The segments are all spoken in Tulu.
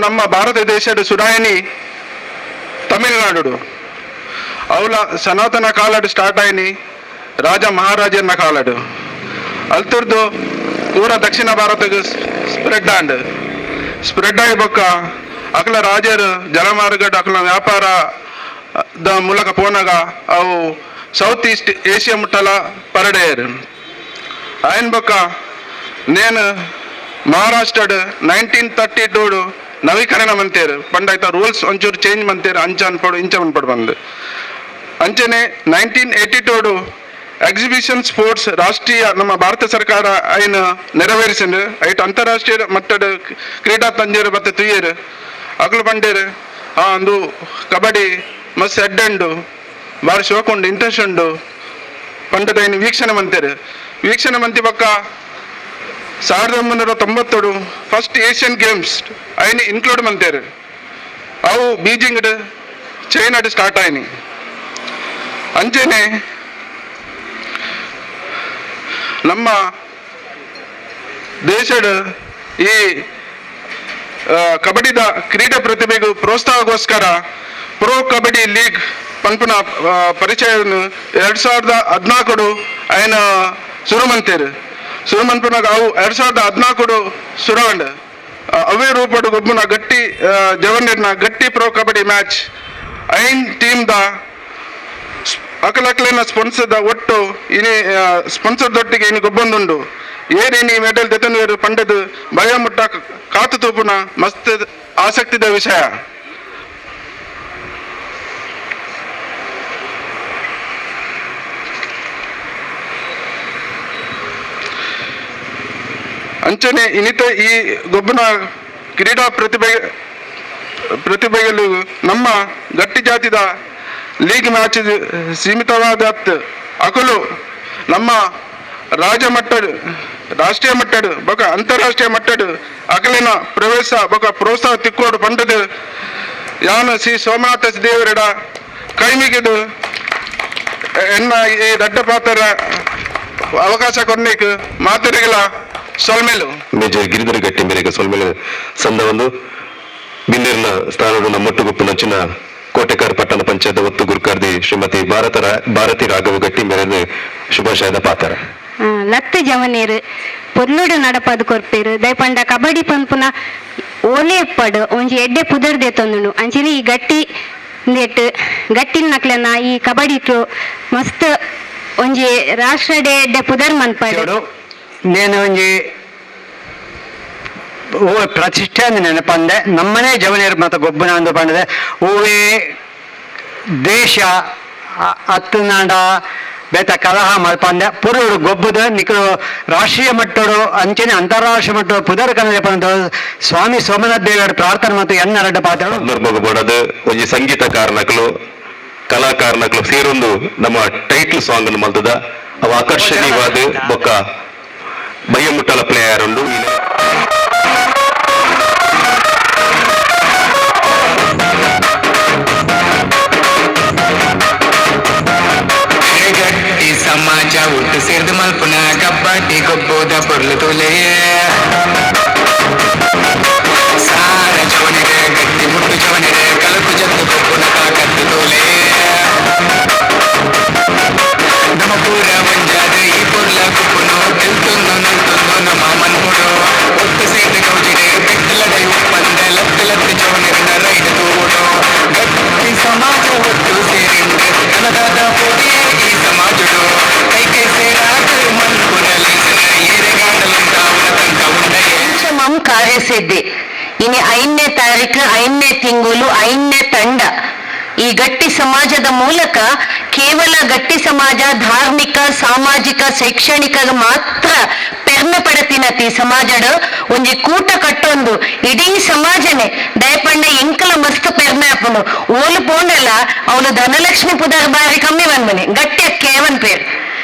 ನಮ್ಮ ಭಾರತ ದೇಶದ ಸುರಾಯನಿ ತಮಿಳುನಾಡು. ಅವಲ ಸನಾತನ ಕಾಲಡ್ ಸ್ಟಾರ್ಟ್ ಆಯ್ನಿ, ರಾಜ ಮಹಾರಾಜನ ಕಾಲಡ್. ಅಲ್ತುರ್ದು ಪೂರ ದಕ್ಷಿಣ ಭಾರತಕ್ಕೆ ಸ್ಪ್ರೆಡ್ ಆಂಡ್. ಸ್ಪ್ರೆಡ್ ಆಗಿ ಬೊಕ್ಕ ಅಕಲ ರಾಜರು ಜಲಮಾರ್ಗಡ್ ಅಕಲ ವ್ಯಾಪಾರ the ಮೂಲಕ ಪೋನಾಗ ಅವು ಸೌತ್ ಈಸ್ಟ್ ಏಷ್ಯಾ ಮುಟ್ಟಲ ಪರಡೆಯರು. ఆయన ಬೊಕ್ಕ ನೇನು ಮಹಾರಾಷ್ಟ್ರಡ್ 1932 ನವೀಕರಣ ಮಂತೇರು ಪಂಡಾಯ್ತ ರೂಲ್ಸ್ ಒಂಚೂರು ಚೇಂಜ್ ಮಂತೇರು, ಅಂಚ ಅನ್ಪಡು, ಇಂಚ ಅನ್ಪಡು ಬಂದು. ಅಂಚನೆ 1982 ಎಕ್ಸಿಬಿಷನ್ ಸ್ಪೋರ್ಟ್ಸ್ ರಾಷ್ಟ್ರೀಯ ನಮ್ಮ ಭಾರತ ಸರ್ಕಾರ ಐನ ನೆರವೇರಿಸಿಂಡು. ಐಟ್ ಅಂತಾರಾಷ್ಟ್ರೀಯ ಮಟ್ಟದ ಕ್ರೀಡಾ ತಂಜೇರು ಬತ್ತೆ ತುಯ್ಯರು. ಅಗಲು ಬಂಡೇರು, ಆ ಅಂದು ಕಬಡ್ಡಿ ಮಸ್ತ್ ಎಡ್ಡೆ ಉಂಡು, ಬಾರಿ ಶೋಕುಂಡು, ಇಂಟ್ರೆಸ್ಟ್ ಉಂಡು ಪಂಡದ ಐನ್ ವೀಕ್ಷಣೆ ಮಂತೇರು. ವೀಕ್ಷಣೆ ಮಂತಿ ಬೊಕ್ಕ 1990 ಫಸ್ಟ್ ಏಷ್ಯನ್ ಗೇಮ್ಸ್ ಐನ್ ಇನ್ಕ್ಲೂಡ್ ಮಂತೇರು. ಅವು ಬೀಜಿಂಗ್ ಚೈನಾಡ್ ಸ್ಟಾರ್ಟ್ ಆಯ್ನಿ. ಅಂಚೆನೆ ನಮ್ಮ ದೇಶಡ್ ಈ ಕಬಡ್ಡಿದ ಕ್ರೀಡಾ ಪ್ರತಿಭೆಗೂ ಪ್ರೋತ್ಸಾಹಕ್ಕೋಸ್ಕರ ಪ್ರೋ ಕಬಡ್ಡಿ ಲೀಗ್ ಪನ್ಪುನ ಪರಿಚಯವನ್ನು 2014 ఆయన ಸುರು ಮಂತೇರು. ಸುರು ಮನ್ಪುನಾಗ ಅವು 2014 ಸುರಾಂಡ್. ಅವೇ ರೂಪಡು ಗೊಬ್ಬುನ ಗಟ್ಟಿ ಜವನ್ನೆರ್ನ ಗಟ್ಟಿ ಪ್ರೋ ಕಬಡ್ಡಿ ಮ್ಯಾಚ್ ಐನ್ ಟೀಮ್ the ಅಕಲಕ್ಲೆನ ಸ್ಪಾನ್ಸರ್ the ಒಟ್ಟು ಇನಿ ಸ್ಪಾನ್ಸರ್ ದೊಟ್ಟಿಗೆ ಇನಿ ಗೊಬ್ಬೊಂದುಂಡು. ಏನೇನಿ ಮೆಡಲ್ ದೆತೊನುವೆರ್ ಪಂಡದು ಭಯ ಮುಟ್ಟ ಕಾತು ತೂಪುನ ಮಸ್ತ್ ಆಸಕ್ತಿದ ವಿಷಯ. ಅಂಚನೆ ಇನ್ನಿತ ಈ ಗೊಬ್ಬನ ಕ್ರೀಡಾ ಪ್ರತಿಭೆಗಳು ನಮ್ಮ ಗಟ್ಟಿ ಜಾತಿದ ಲೀಗ್ ಮ್ಯಾಚ್ ಸೀಮಿತವಾದ ಅಕಲು ನಮ್ಮ ರಾಜ್ಯ ಮಟ್ಟಡ್, ರಾಷ್ಟ್ರೀಯ ಮಟ್ಟಡ್ ಬೊಕ ಅಂತಾರಾಷ್ಟ್ರೀಯ ಮಟ್ಟಡ್ ಅಕಲಿನ ಪ್ರವೇಶ ಬೊಕ ಪ್ರೋತ್ಸಾಹ ತಿಕ್ಕೋಡು ಪಂಡದು ಯಾನ ಶ್ರೀ ಸೋಮನಾಥ ದೇವರೆಡ ಕೈಮಿಗಿದು ಎನ್ನ ಈ ದಡ್ಡ ಪಾತ್ರ ಅವಕಾಶ ಕೊಡ್ಲಿಕ್ಕೆ ಮಾತರಿಗಳ ಸೊಲ್ಮೆಲು. ಮೇಜರ್ ಗಿರಿಧರ ಗಟ್ಟಿ ಮೇರೆಗೆ ಸೊಲ್ಮೆಲೆ ಸಂದ ಒಂದು ಬಿಂದಿರ್ನ ಸ್ಥಾನದ ನಮ್ಮೊಟ್ಟುಗುಪ್ಪು ನಚ್ಚಿನ ಕೋಟೆಕಾರ್ ಪಟ್ಟಣ ಪಂಚಾಯತ್ ಒತ್ತು ಗುರುಕಾರ್ದಿ ಶ್ರೀಮತಿ ಭಾರತಿ ರಾಘವ ಗಟ್ಟಿ ಮೇರೆಗೆ ಶುಭಾಶಯದ ಪಾತ್ರ. ಲತ್ತು ಜವನೇರು ಪೊರ್ಲುಡು ನಡಪದು ಕೊರ್ಪೇರು. ದಯಪಂಡ ಕಬಡ್ಡಿ ಪನ್ಪುನ ಓಲೆ ಪಡು ಒಂಜಿ ಎಡ್ಡೆ ಪುದರ್ ದೇತೊಂದುಂಡು. ಅಂಚನೆ ಈ ಗಟ್ಟಿ ನೆಟ್ ಗಟ್ಟಿನ ನಕ್ಲೆನ ಈ ಕಬಡ್ಡಿ ಮಸ್ತ್ ಒಂಜಿ ರಾಷ್ಟ್ರ ಡೇ ಎಡ್ಡೆ ಪುದರ್ ಮನ್ಪಡು. నేను ಒಂಜಿ ಓ ಪ್ರತಿಷ್ಠೆ ಅಂದ್ ನೆನಪಂದೆ ನಮ್ಮನೆ ಜವನೇರು ಮತ್ತು ಗೊಬ್ಬನ ಅಂದು ಪಂಡದೆ ಓವೇ ದೇಶ ಅತ್ತನಾಂಡ ಬೇತ ಕಲಹ ಮಲ್ಪಂದೆ ಪುರುಡು ಗೊಬ್ಬದ ನಿಕಲು ರಾಷ್ಟ್ರೀಯ ಮಟ್ಟಡು ಅಂಚನೆ ಅಂತಾರಾಷ್ಟ್ರೀಯ ಮಟ್ಟಡು ಪುದರ್ ಕನ್ನಡ ಪಂಡ ಸ್ವಾಮಿ ಸೋಮನಾಥ್ ದೇವರ ಪ್ರಾರ್ಥನೆ ಮತ್ತು ಎನ್ನರಡ್ಡ ಪಾತ್ರ. ಬೋಡದು ಒಂಜಿ ಸಂಗೀತಕಾರನಕಲು ಕಲಾಕಾರನಕಲು ಸೇರೊಂದು ನಮ್ಮ ಟೈಟಲ್ ಸಾಂಗ್ ಅನ್ನು ಮಲ್ತದ. ಅವ ಆಕರ್ಷಣೀಯವಾದ ಬೊಕ್ಕ ಬಯ್ಯಮುಟ್ಟಲ ಪ್ಲೇಯರ್ ಉಂಡು. ಗಟ್ಟಿ ಸಮಾಜ ಒಟ್ಟು ಸೇರ್ದು ಮಲ್ಪುನ ಕಬ್ಬಾಟಿ ಗೊಬ್ಬೋದ ಪೊರ್ಲು ತೋಲೆಯೇ. ಸಾರ ಜವನಿರೆ ಗಟ್ಟಿ ಮುಟ್ಟು ಜವನಿರೆ ಕಲಕು ಜತ್ತು ಗೊಬ್ಬುನ ತಾಕತ್ತು ತೋಲೆ. ನಮ್ಮ ಪೂರ ಒಂಜಾದ ಈ ಪೊರ್ಲ ಗುಪ್ಪುನು ತೆಲ್ತೊಂದು ನಲ್ತೊಂದು ನಮ್ಮ ಮನ್ಪುಡು ಒಟ್ಟು ಸೇರ್ದು ಗೌಜಿರೆ ಪೆಟ್ಟಲಡೈ ಉಪ್ಪಂದ ಲತ್ತು ಲತ್ತು ಜವನಿರನ ರೈಡ್ ತೂಡು. ಗಟ್ಟಿ ಸಮಾಜ ಒಟ್ಟು ಸೇರಿಂಡು ಕನದಾದ ಪೋಟಿಯೇ ಈ ಸಮಾಜಡು ಕೈ ಕೈ ಸೇರಾದ ಮನ್ಪುನ ಲೇಸನ ಏರೆಗಾಡಲಂತಾವನ ತಂಕ ಉಂಡಯೇ. ಪಂಚಮಂ ಕಾರ್ಯಸಿದ್ಧಿ. ಇನಿ 5ನೇ ತಾರೀಕು 5ನೇ ತಿಂಗಳು 5ನೇ ತಂಡ ಈ ಗಟ್ಟಿ ಸಮಾಜದ ಮೂಲಕ ಕೇವಲ ಗಟ್ಟಿ ಸಮಾಜ ಧಾರ್ಮಿಕ, ಸಾಮಾಜಿಕ, ಶೈಕ್ಷಣಿಕ ಮಾತ್ರ ಪೆರ್ಮೆ ಪಡತಿನತಿ. ಸಮಾಜಡ್ ಒಂಜಿ ಕೂಟ ಕಟ್ಟೊಂದು ಇಡೀ ಸಮಾಜನೆ ದಯಪಂಡ ಎಂಕಲ ಮಸ್ತ್ ಪೆರ್ಮೆ ಆಪುಂಡು. ಓಲು ಪೋಂಡಲ ಅವನು ಧನಲಕ್ಷ್ಮಿ ಪುದರ್ ಬಾರಿ ಕಮ್ಮಿ ಬಂದ್ಮನೆ ಗಟ್ಟಿ ಕೇವನ್ ಪೇರ್.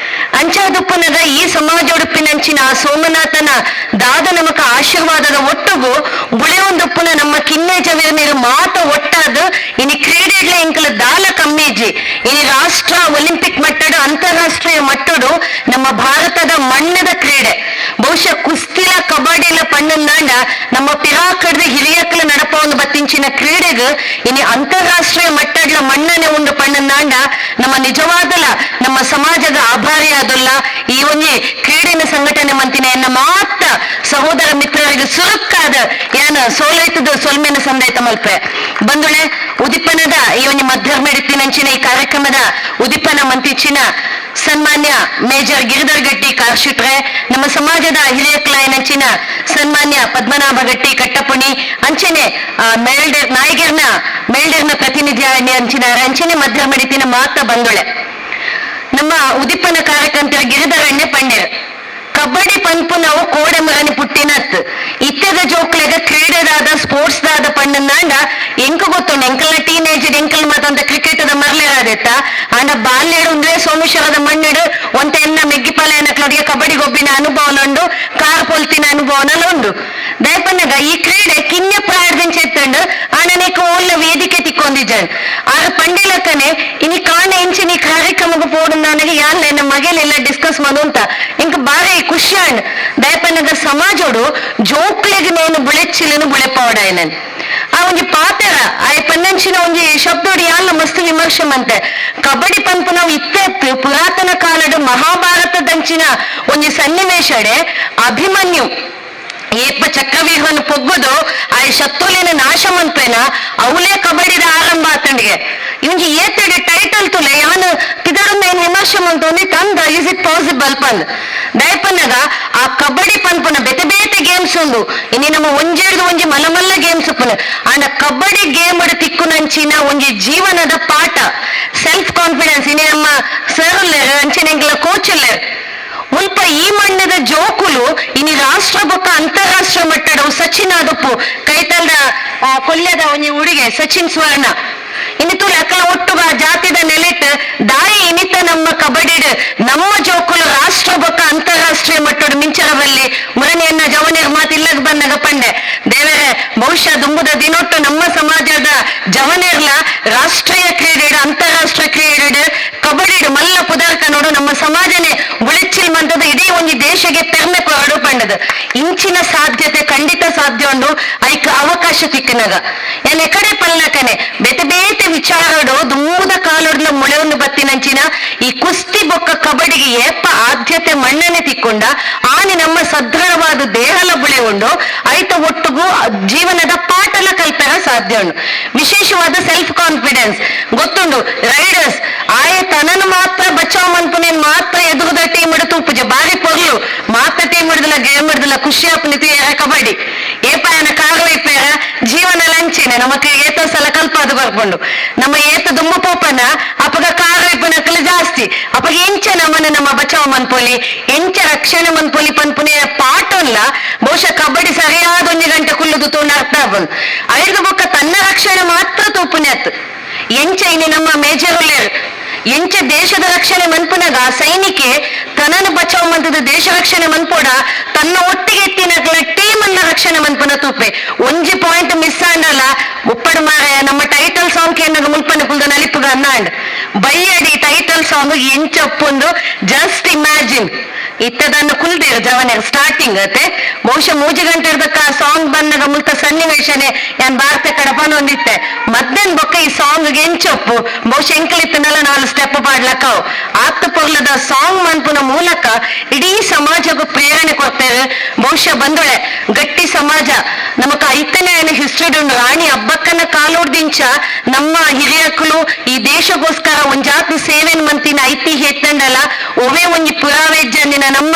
ಅಂಚಾದುಪ್ಪನಗ ಈ ಸಮಾಜೊಡುಪ್ಪಿನಂಚಿನ ಆ ಸೋಮನಾಥನ ದಾದ ನಮಕ ಆಶೀರ್ವಾದದ ಒಟ್ಟುಗು ಬುಳೆಯೊಂದುಪ್ಪುನ ನಮ್ಮ ಕಿನ್ನೆ ಜವೀರ್ನೀರು ಮಾತ ಒಟ್ಟಾದ ಇನಿ ಕ್ರೀಡೆಡ್ಲ ಎಂಕಲ ದಾಲ ಕಮ್ಮಿಜ್ಜಿ. ಇನಿ ರಾಷ್ಟ್ರ ಒಲಿಂಪಿಕ್ ಮಟ್ಟಡು ಅಂತಾರಾಷ್ಟ್ರೀಯ ಮಟ್ಟಡು ನಮ್ಮ ಭಾರತದ ಮಣ್ಣದ ಕ್ರೀಡೆ ಬಹುಶಃ ಕುಸ್ತಿಲ ಕಬಡ್ಡಿಲ ಪಣ್ಣಂದಾಂಡ ನಮ್ಮ ಪಿರಾಕಡ್ದ ಹಿರಿಯಕ್ಲ ನಡಪ ಒಂದು ಬತ್ತಿಂಚಿನ ಕ್ರೀಡೆಗ್ ಇನಿ ಅಂತಾರಾಷ್ಟ್ರೀಯ ಮಟ್ಟಡ್ಲ ಮಣ್ಣನೆ ಉಂಡು ಪಣ್ಣನಾಂಡ ನಮ್ಮ ನಿಜವಾದಲ ನಮ್ಮ ಸಮಾಜದ ಆಭಾರಿ ಆದಲ್ಲ. ಈ ಒಂಜಿ ಕ್ರೀಡೆನ ಸಂಘಟನೆ ಮಂತಿನ ಎನ್ನ ಮಾತ ಸಹೋದರ ಮಿತ್ರರಿಗೆ ಸುರುಕ್ಕಾದ ಏನ ಸೋಲೈತದ ಸೊಲ್ಮೆನ ಸಂದೈತ ಮಲ್ಪೆ ಬಂದುಳೆ ಉದಿಪನದ ಈ ಒಂಜಿ ಮಧ್ಯರ್ಮೆಡಿತ್ತಿನಂಚಿನ ಈ ಕಾರ್ಯಕ್ರಮದ ಉದಿಪನ ಮಂತಿಚ್ಚಿನ ಸನ್ಮಾನ್ಯ ಮೇಜರ್ ಗಿರಿಧರ್ ಗಟ್ಟಿ ಕಾರ್ಶಿಟ್ರೆ, ನಮ್ಮ ಸಮಾಜದ ಹಿರಿಯ ಕ್ಲಾಯನಂಚಿನ ಸನ್ಮಾನ್ಯ ಪದ್ಮನಾಭ ಗಟ್ಟಿ ಕಟ್ಟಪುಣಿ ಅಂಚನೆ ಮೇಲ್ಡೇರ್ ನಾಯಿಗೆರ್ನ ಮೇಲ್ಡೇರ್ನ ಪ್ರತಿನಿಧಿ ಅಂಚಿನ ಅಂಚನೆ ಮಧ್ಯರ್ಮೆಡಿತ್ತಿನ ಮಾತ ಬಂದೊಳೆ ನಮ್ಮ ಉದಿಪನ ಕಾರ್ಯಕರ್ತರ ಗಿರಿಧರಣ್ಯ ಪಂಡ್ಯರ್. ಕಬಡ್ಡಿ ಪಂಪು ನಾವು ಕೋಡೆ ಮರನಿ ಪುಟ್ಟಿನತ್ ಇತ್ತೆದ ಜೋಕ್ಲೆಗ ಕ್ರೀಡೆದಾದ ಸ್ಪೋರ್ಟ್ಸ್ ದಾದ ಪಣ್ಣನಾಂಡ ಎಂಕ ಗೊತ್ತುಂಡು ಎಂಕಲ್ನ ಟೀನೇಜ್ ಎಂಕಲ್ ಮಾತಂತ ಕ್ರಿಕೆಟ್ the ಮರ್ಲೇರಾದೆತ್ತ ಆಂಡ ಬಾಲ್ಯಡು ಉಂದ್ರೆ ಸೋಮೇಶ್ವರದ ಮಣ್ಣೆಡು ಒಂತ ಎನ್ನ ಮೆಗ್ಗಿಪಾಲ ಎನ್ನಕ್ಲೊಡಿಗೆ ಕಬಡ್ಡಿ ಗೊಬ್ಬಿನ ಅನುಭವನೊಂಡು ಕಾರ್ ಪೊಲ್ತಿನ ಅನುಭವನಲ್ಲ ಉಂಡು. ದಯಪನ್ನಗ ಈ ಕ್ರೀಡೆ ಕಿನ್ಯ ಪ್ರಾಯದಿಂದ ಚೆತ್ತಂಡು ಆಂಡ ಓಲ್ಲ ವೇದಿಕೆ ತಿಕ್ಕೊಂದಿಜ್ಜಾನ್ ಆಗ ಪಂಡಿಲಕ್ಕನೆ ಇನಿ ಕಾಣ ಇಂಚಿನ ಈ ಕಾರ್ಯಕ್ರಮಕ್ಕೆ ಪೋಡುಂದಾನಗೆ ಯಾನ್ ಎನ್ನ ಮಗೆಲೆಲ್ಲ ಡಿಸ್ಕಸ್ ಅಂತ ಇಂಕ ಬಾರಿ ಖುಷಿಯಾಣ್. ದಯಪನ್ನಗ ಸಮಾಜೋಡು ಜೋಕ್ಲೆಗ್ ನೇನು ಬುಳೆಚ್ಚಿಲನು ಬುಳೆಪಾವಡಾಯನನ್ ಆ ಒಂಜಿ ಪಾತೆರ ಆಯ್ ಪನ್ನಂಚಿನ ಒಂಜಿ ಶಬ್ದೋಡಿ ಯಾಲ್ಲ ಮಸ್ತ್ ವಿಮರ್ಶೆ ಮಂತೆ. ಕಬಡ್ಡಿ ಪಂಪು ನಾವು ಇತ್ತೆತ್ತು ಪುರಾತನ ಕಾಲಡು ಮಹಾಭಾರತದಂಚಿನ ಒಂಜಿ ಸನ್ನಿವೇಶಡೆ ಅಭಿಮನ್ಯು ಏಪ ಚಕ್ರವ್ಯೂಹನ ಪೊಗ್ಗುದು ಆ ಶತ್ರುಲಿನ ನಾಶ ಮನ್ಪೇನ ಅವಲೇ ಕಬಡ್ಡಿದ ಆರಂಭ ಆತಂಡಿಗೆ ಇವಂಜಿ ಏತಡೆ ಟೈಟಲ್ ತುಲೆ ಯಾನು ತಿದರನ್ನ ಏನ್ ವಿಮರ್ಶೆ ಮಂತೊಂದಿ ತಂದ is it possible ಪಂದ್. ದಯಪನ್ನಗ ಆ ಕಬಡ್ಡಿ ಪನ್ಪುನ ಬೇತೆ ಬೇತೆ ಗೇಮ್ಸ್ ಉಂಡು ಇನಿ ನಮ್ಮ ಒಂಜೇಡ್ದು ಒಂಜಿ ಮಲಮಲ್ಲ ಗೇಮ್ಸ್ ಉಪ್ಪುನ ಆಂಡ ಕಬಡ್ಡಿ ಗೇಮ್ ತಿಕ್ಕುನಂಚಿನ ಒಂಜಿ ಜೀವನದ ಪಾಠ ಸೆಲ್ಫ್ ಕಾನ್ಫಿಡೆನ್ಸ್ ಇನಿ ನಮ್ಮ ಸರ್ ಉಲ್ಲೇರು ಅಂಚಿನ ಎಂಕಲ ಕೋಚ್ ಉಲ್ಲೇರು ಮುಲ್ಪ ಈ ಮಣ್ಣದ ಜೋಕುಲು ಇನಿ ರಾಷ್ಟ್ರ ಬೊಕ್ಕ ಅಂತಾರಾಷ್ಟ್ರೀಯ ಮಟ್ಟದ ಸಚಿನ್ ಆದಪ್ಪು ಕೈತಲ್ದ ಕೊಲ್ಯದ ಒಂಜಿ ಹುಡುಗೆ ಸಚಿನ್ ಸ್ವರ್ಣ ಇನಿ ತುಳು ಅಕಲ ಒಟ್ಟುಗ ಜಾತಿದ ನೆಲೆಟ್ ದಾಯಿ ಇನಿತ ನಮ್ಮ ಕಬಡ್ಡಿಡ್ ನಮ್ಮ ಜೋಕುಲು ರಾಷ್ಟ್ರ ಬೊಕ್ಕ ಅಂತಾರಾಷ್ಟ್ರೀಯ ಮಟ್ಟದ ಮಿಂಚರವಲ್ಲಿ ಮುರಣಿಯನ್ನ ಜವನಿರ್ ಮಾತು ಇಲ್ಲಗ್ ಬಂದಾಗ ಪಂಡೆ ದೇವರೇ ಬಹುಶಃ ದುಂಬುದ ದಿನೊಟ್ಟು ನಮ್ಮ ಸಮಾಜದ ಜವನಿರ್ಲ ರಾಷ್ಟ್ರೀಯ ಕ್ರೀಡೆ ಅಂತಾರಾಷ್ಟ್ರೀಯ ಕ್ರೀಡೆ ಕಬಡ್ಡಿ ಮಲ್ಲ ಪುದರ್ಕ ನೋಡು ನಮ್ಮ ಸಮಾಜನೇ ಬುಳೆಚ್ಚಿಲ್ ಮಂತದ ಇಡೀ ಒಂದು ದೇಶಕ್ಕೆ ಪೆರ್ಮೆ ಕೊರಡು ಪಂಡದ ಇಂಚಿನ ಸಾಧ್ಯತೆ ಖಂಡಿತ ಸಾಧ್ಯ ಉಂಡು ಐಕ್ ಅವಕಾಶ ತಿಕ್ಕನಗ ಎನ್ ಎಕಡೆ ಪಲ್ನಕನೆ ಬೇತೆ ಬೇತೆ ವಿಚಾರಡು ದುಂಬುದ ಕಾಲೊಡ್ಲ ಮುಳೆವನ್ನು ಬತ್ತಿನಂಚಿನ ಈ ಕುಸ್ತಿ ಬೊಕ್ಕ ಕಬಡ್ಡಿಗೆ ಏಪ ಆದ್ಯತೆ ಮಣ್ಣನೆ ತಿಕ್ಕೊಂಡ ಆನಿ ನಮ್ಮ ಸದೃಢವಾದ ದೇಹಲ ಬುಳೆ ಉಂಡು ಐತ ಒಟ್ಟುಗು ಜೀವನದ ಪಾಠಲ ಕಲ್ಪೆರ ಸಾಧ್ಯ ಉಂಡು. ವಿಶೇಷವಾದ ಸೆಲ್ಫ್ ಕಾನ್ಫಿಡೆನ್ಸ್ ಗೊತ್ತುಂಡು ರೈಡರ್ಸ್ ಆಯ ತನನು ಮಾತ್ರ ಬಚಾವ್ ಮನ್ಪುನೇನ್ ಮಾತ್ರ ಎದುರುದ ಟೀಮ್ ಹಿಡಿದು ತೂಪುಜೆ ಬಾರಿ ಪೊರ್ಲು ಮಾತ್ರ ಟೀಮ್ ಹಿಡಿದಿಲ್ಲ ಗೇಮ್ ಹಿಡಿದಿಲ್ಲ ಖುಷಿ ಆಪನಿತು ಏರ ಕಬಡ್ಡಿ ಏಪಾಯನ ಕಾರು ಇಪ್ಪೇರ ಜೀವನ ಲಂಚಿನ ನಮಕ್ ಏತ ಸಲ ಕಲ್ಪ ಅದು ಬರ್ಕೊಂಡು ನಮ್ಮ ಏತ ದುಂಬು ಪೋಪನ ಅಪಗ ಕಾರು ಇಪ್ಪನಕಲು ಜಾಸ್ತಿ ಅಪಗ ಎಂಚ ನಮ್ಮನ ನಮ್ಮ ಬಚಾವ್ ಮನ್ಪೊಲಿ ಎಂಚ ರಕ್ಷಣೆ ಮನ್ಪೊಲಿ ಪನ್ಪುನೆ ಪಾಠಲ್ಲ ಬಹುಶಃ ಕಬಡ್ಡಿ ಸರಿಯಾದ ಒಂಜಿ ಗಂಟೆ ಕುಲ್ಲುದು ತೋಣ ಅರ್ಥ ಆಪುಂಡು ಐದು ಬೊಕ್ಕ ತನ್ನ ರಕ್ಷಣೆ ಮಾತ್ರ ತೂಪುನೆ ಅತ್ತು ಎಂಚ ಇನಿ ನಮ್ಮ ಮೇಜರ್ ಎಂಚ ದೇಶದ ರಕ್ಷಣೆ ಮನ್ಪುನಗ ಸೈನಿಕೆ ತನ್ನನ್ನು ಬಚಾವ್ ಮಂತದ ದೇಶ ರಕ್ಷಣೆ ಮನ್ಪೋಡ ತನ್ನ ಒಟ್ಟಿಗೆ ಎತ್ತಿನ ಟೀಮ್ ಅನ್ನ ರಕ್ಷಣೆ ಮನ್ಪುನ ತೂಪೆ ಒಂಜಿ ಪಾಯಿಂಟ್ ಮಿಸ್ ಆಂಡಲ್ಲ ಉಪ್ಪಡು ಮಾರಾಯ ನಮ್ಮ ಟೈಟಲ್ ಸಾಂಗ್ ಕೇನಾಗ ಮುಲ್ಪನ ಕುಲ್ದ ನಲಿಪುಗ ಅನ್ನಾಂಡ್ ಬೈಯಡಿ ಟೈಟಲ್ ಸಾಂಗ್ ಎಂಚಪ್ಪೊಂದು ಜಸ್ಟ್ ಇಮ್ಯಾಜಿನ್ ಇತ್ತದನ್ನು ಕುಲ್ದೇರು ಜವನ ಸ್ಟಾರ್ಟಿಂಗ್ ಅತ್ತೆ ಬಹುಶಃ ಮೂಜಿ ಗಂಟೆ ಇರ್ದಕ್ಕ ಆ ಸಾಂಗ್ ಬಂದಾಗ ಮುಲ್ತ ಸನ್ನಿವೇಶನೆ ಯಾನ್ ಭಾರತ ಕಡಪನ ಒಂದಿತ್ತೆ ಮದ್ದನ್ ಬೊಕ್ಕ ಈ ಸಾಂಗ್ ಎಂಚೊಪ್ಪು ಬಹುಶಃ ಎಂಕಲಿತ್ತನಲ್ಲ ನಾಲ್ ಸ್ಟೆಪ್ ಪಾಡ್ಲಕ್ಕವು ಆತ್ತ ಪೊರ್ಲದ ಸಾಂಗ್ ಮನ್ಪುನ ಮೂಲಕ ಇಡೀ ಸಮಾಜಕ್ಕೂ ಪ್ರೇರಣೆ ಕೊಡ್ತೇವೆ. ಬಹುಶಃ ಬಂದೊಳೆ ಗಟ್ಟಿ ಸಮಾಜ ನಮಕ್ ಐತನೇ ಹಿಸ್ಟ್ರಿ ರಾಣಿ ಹಬ್ಬಕ್ಕನ ಕಾಲೋಡ್ದಿಂಚ ನಮ್ಮ ಹಿರಿಯಕ್ಕಲು ಈ ದೇಶಗೋಸ್ಕರ ಒಂದ್ ಜಾತಿ ಸೇವೆನ್ ಮಂತಿನ ಐತಿಹ್ಯ ಎತ್ತಂಡಲ್ಲ ಒವೇ ಒಂಜಿ ಪುರಾವೆ ಜನ್ನಿನ ನಮ್ಮ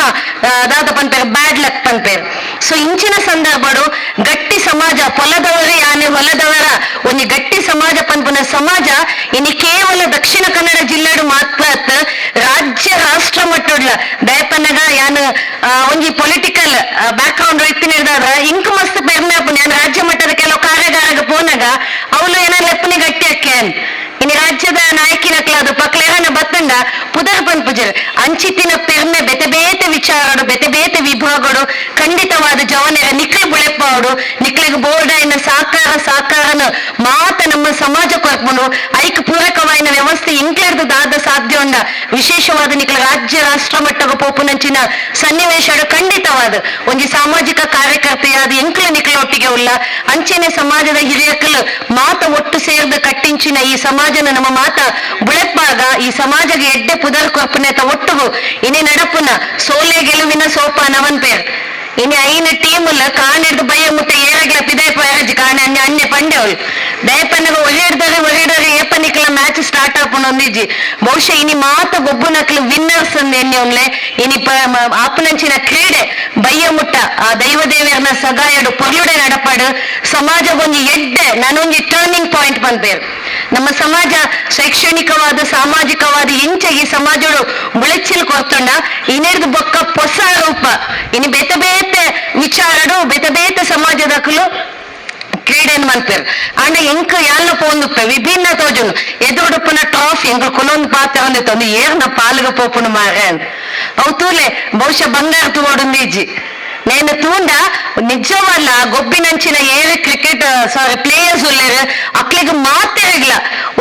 ದಾದ ಪನ್ಪೇರ್ ಬ್ಯಾಡ್ ಲಕ್ ಪನ್ಪೇರ್. ಸೊ ಇಂಚಿನ ಸಂದರ್ಭಡು ಗಟ್ಟಿ ಸಮಾಜ ಪೊಲದವರೇ ಯಾನೆ ಹೊಲದವರ ಒಂಜಿ ಗಟ್ಟಿ ಸಮಾಜ ಪನ್ಪುನ ಸಮಾಜ ಇನಿ ಕೇವಲ ದಕ್ಷಿಣ ಕನ್ನಡ ಜಿಲ್ಲೆಡು ಮಾತ್ರ ರಾಜ್ಯ ರಾಷ್ಟ್ರ ಮಟ್ಟಡ್ಲ ದಯಪನ್ನಗ ಯಾನ್ ಒಂಜಿ political back ground ಇತ್ತಿನಿರ್ದಾದ್ರ ink ಮಸ್ತ್ ಪೆರ್ಮೆ ಆಪುಂಡು. ಯಾನ್ ರಾಜ್ಯ ಮಟ್ಟದ ಕೆಲವು ಕಾರ್ಯಾಗಾರಗ ಪೋನಾಗ ಅವಳು ಏನ ಲೆಪ್ಪನಿ ಗಟ್ಟಿ ಅಕ್ಕೇನ್ ಇನಿ ರಾಜ್ಯದ ನಾಯಕಿನಕ್ಲಾದು ಪಕ್ಲೇರನ ಬತ್ತಂಡ ಪುದರ್ ಪನ್ಪುಜರ್ ಅಂಚಿತ್ತಿನ ಪೆರ್ಮೆ ಬೇತೆ ಬೇತೆ ವಿಚಾರಡು ಬೇತೆ ಬೇತೆ ವಿಭಾಗಡು ಖಂಡಿತವಾದ ಜವನೆರ ನಿಕ್ಲೆ ಬುಳೆಪಾವಡು ನಿಕ್ಲೆಗ್ ಬೋರ್ಡಾಯಿನ ಸಾಕಾರ ಸಾಕಾರನ ಮಾತ ನಮ್ಮ ಸಮಾಜ ಕೊರ್ಪುಂಡು ಐಕ್ ಪೂರಕವಾಯಿನ ವ್ಯವಸ್ಥೆ ಇಂಕ್ಲೆರ್ದು ದಾದ ಸಾಧ್ಯ ಸಾಧ್ಯ ಉಂಡ ವಿಶೇಷವಾದ ನಿಕಲ ರಾಜ್ಯ ರಾಷ್ಟ್ರ ಮಟ್ಟದ ಪೋಪುನಂಚಿನ ಸನ್ನಿವೇಶ ಖಂಡಿತವಾದ ಒಂಜಿ ಸಾಮಾಜಿಕ ಕಾರ್ಯಕರ್ತೆಯಾದ ಎಂಕುಲು ನಿಕಲ ಒಟ್ಟಿಗೆ ಉಲ್ಲ ಅಂಚೆನೆ ಸಮಾಜದ ಹಿರಿಯಕಲು ಮಾತ ಒಟ್ಟು ಸೇರ್ದು ಕಟ್ಟಿಂಚಿನ ಈ ಸಮಾಜನ ನಮ್ಮ ಮಾತ ಬುಳೆಪ್ಪಾಗ ಈ ಸಮಾಜಗೆ ಎಡ್ಡೆ ಪುದರ್ ಕೊರ್ಪುನೆತ ಒಟ್ಟುಗು ಇನಿ ನಡಪುನ ಸೋಲೆ ಗೆಲುವಿನ ಸೋಪಾನ ಪೇರ್ ಇನಿ ಐನ ಟೀಮ್ ಕಾಣಿಡ್ದು ಬಯ್ಯ ಮುಟ್ಟ ಏರಗ್ಲ ಪಿದಾಯ ಪಯರಜ್ ಕಾಣೆ ಅನ್ಯ ಅನ್ಯ ಪಂಡೆ ಅವಳು ದಯಪನ್ನಗ ಒಳ್ಳೆಡ್ದರೆ ಒಳ್ಳೆಡರೆ ಏಪನಿಕಲ ಮ್ಯಾಚ್ ಸ್ಟಾರ್ಟ್ ಆಪುನ ಒಂದಿಜ್ಜಿ ಬಹುಶಃ ಇನಿ ಮಾತ ಗೊಬ್ಬುನಕ್ಲು ವಿನ್ನರ್ಸ್ ಅಂದ್ ಎನ್ನೆ ಉನ್ಲೆ ಇನಿ ಆಪನಂಚಿನ ಕ್ರೀಡೆ ಬಯ್ಯ ಮುಟ್ಟ ಆ ದೈವ ದೇವಿಯರ್ನ ಸಗಾಯಡು ಪೊರ್ಲುಡೆ ನಡಪಾಡು ಸಮಾಜಗೊಂಜಿ ಎಡ್ಡೆ ನಾನೊಂಜಿ ಟರ್ನಿಂಗ್ ಪಾಯಿಂಟ್ ಪನ್ಪೇರು. ನಮ್ಮ ಸಮಾಜ ಶೈಕ್ಷಣಿಕವಾದ ಸಾಮಾಜಿಕವಾದ ಇಂಚ ಈ ಸಮಾಜಡು ಬುಳೆಚಿಲ್ ಕೊರ್ತುಂಡ ಇನೆರ್ದು ಬೊಕ್ಕ ಹೊಸ ರೂಪ ಇನಿ ಬೇತೆ ಬೇತೆ ವಿಚಾರಡು ಬೇತೆ ಬೇತೆ ಸಮಾಜದಕಲು ಕ್ರೀಡೆನ್ ಮನ್ಪೇರ್ ಆಂಡ ಎಂಕ್ ಯಾಲ್ನ ಪೋಂದುಪ್ಪೆ ವಿಭಿನ್ನ ತೋಜುನು ಎದುರುಡುಪ್ಪುನ ಟ್ರಾಫಿ ಎಂಕ್ ಕುಲೊಂದು ಪಾತ್ರ ಒಂದಿತ್ತು ಏರ್ನ ಪಾಲ್ಗ ಪೋಪುನು ಮಾರೆ ಅಂತ ಅವು ತೂಲೆ ಬಹುಶಃ ಬಂಗಾರ ತೂವೊಡುಂದಿಜ್ಜಿ ನೇನು ತೂಂಡ ನಿಜವಲ್ಲ ಗೊಬ್ಬಿನಂಚಿನ ಏರು ಕ್ರಿಕೆಟ್ ಸಾರಿ ಪ್ಲೇಯರ್ಸ್ ಉಲ್ಲೇರು ಅಕ್ಲಿಗೆ ಮಾತೆರಿಗ್ಲ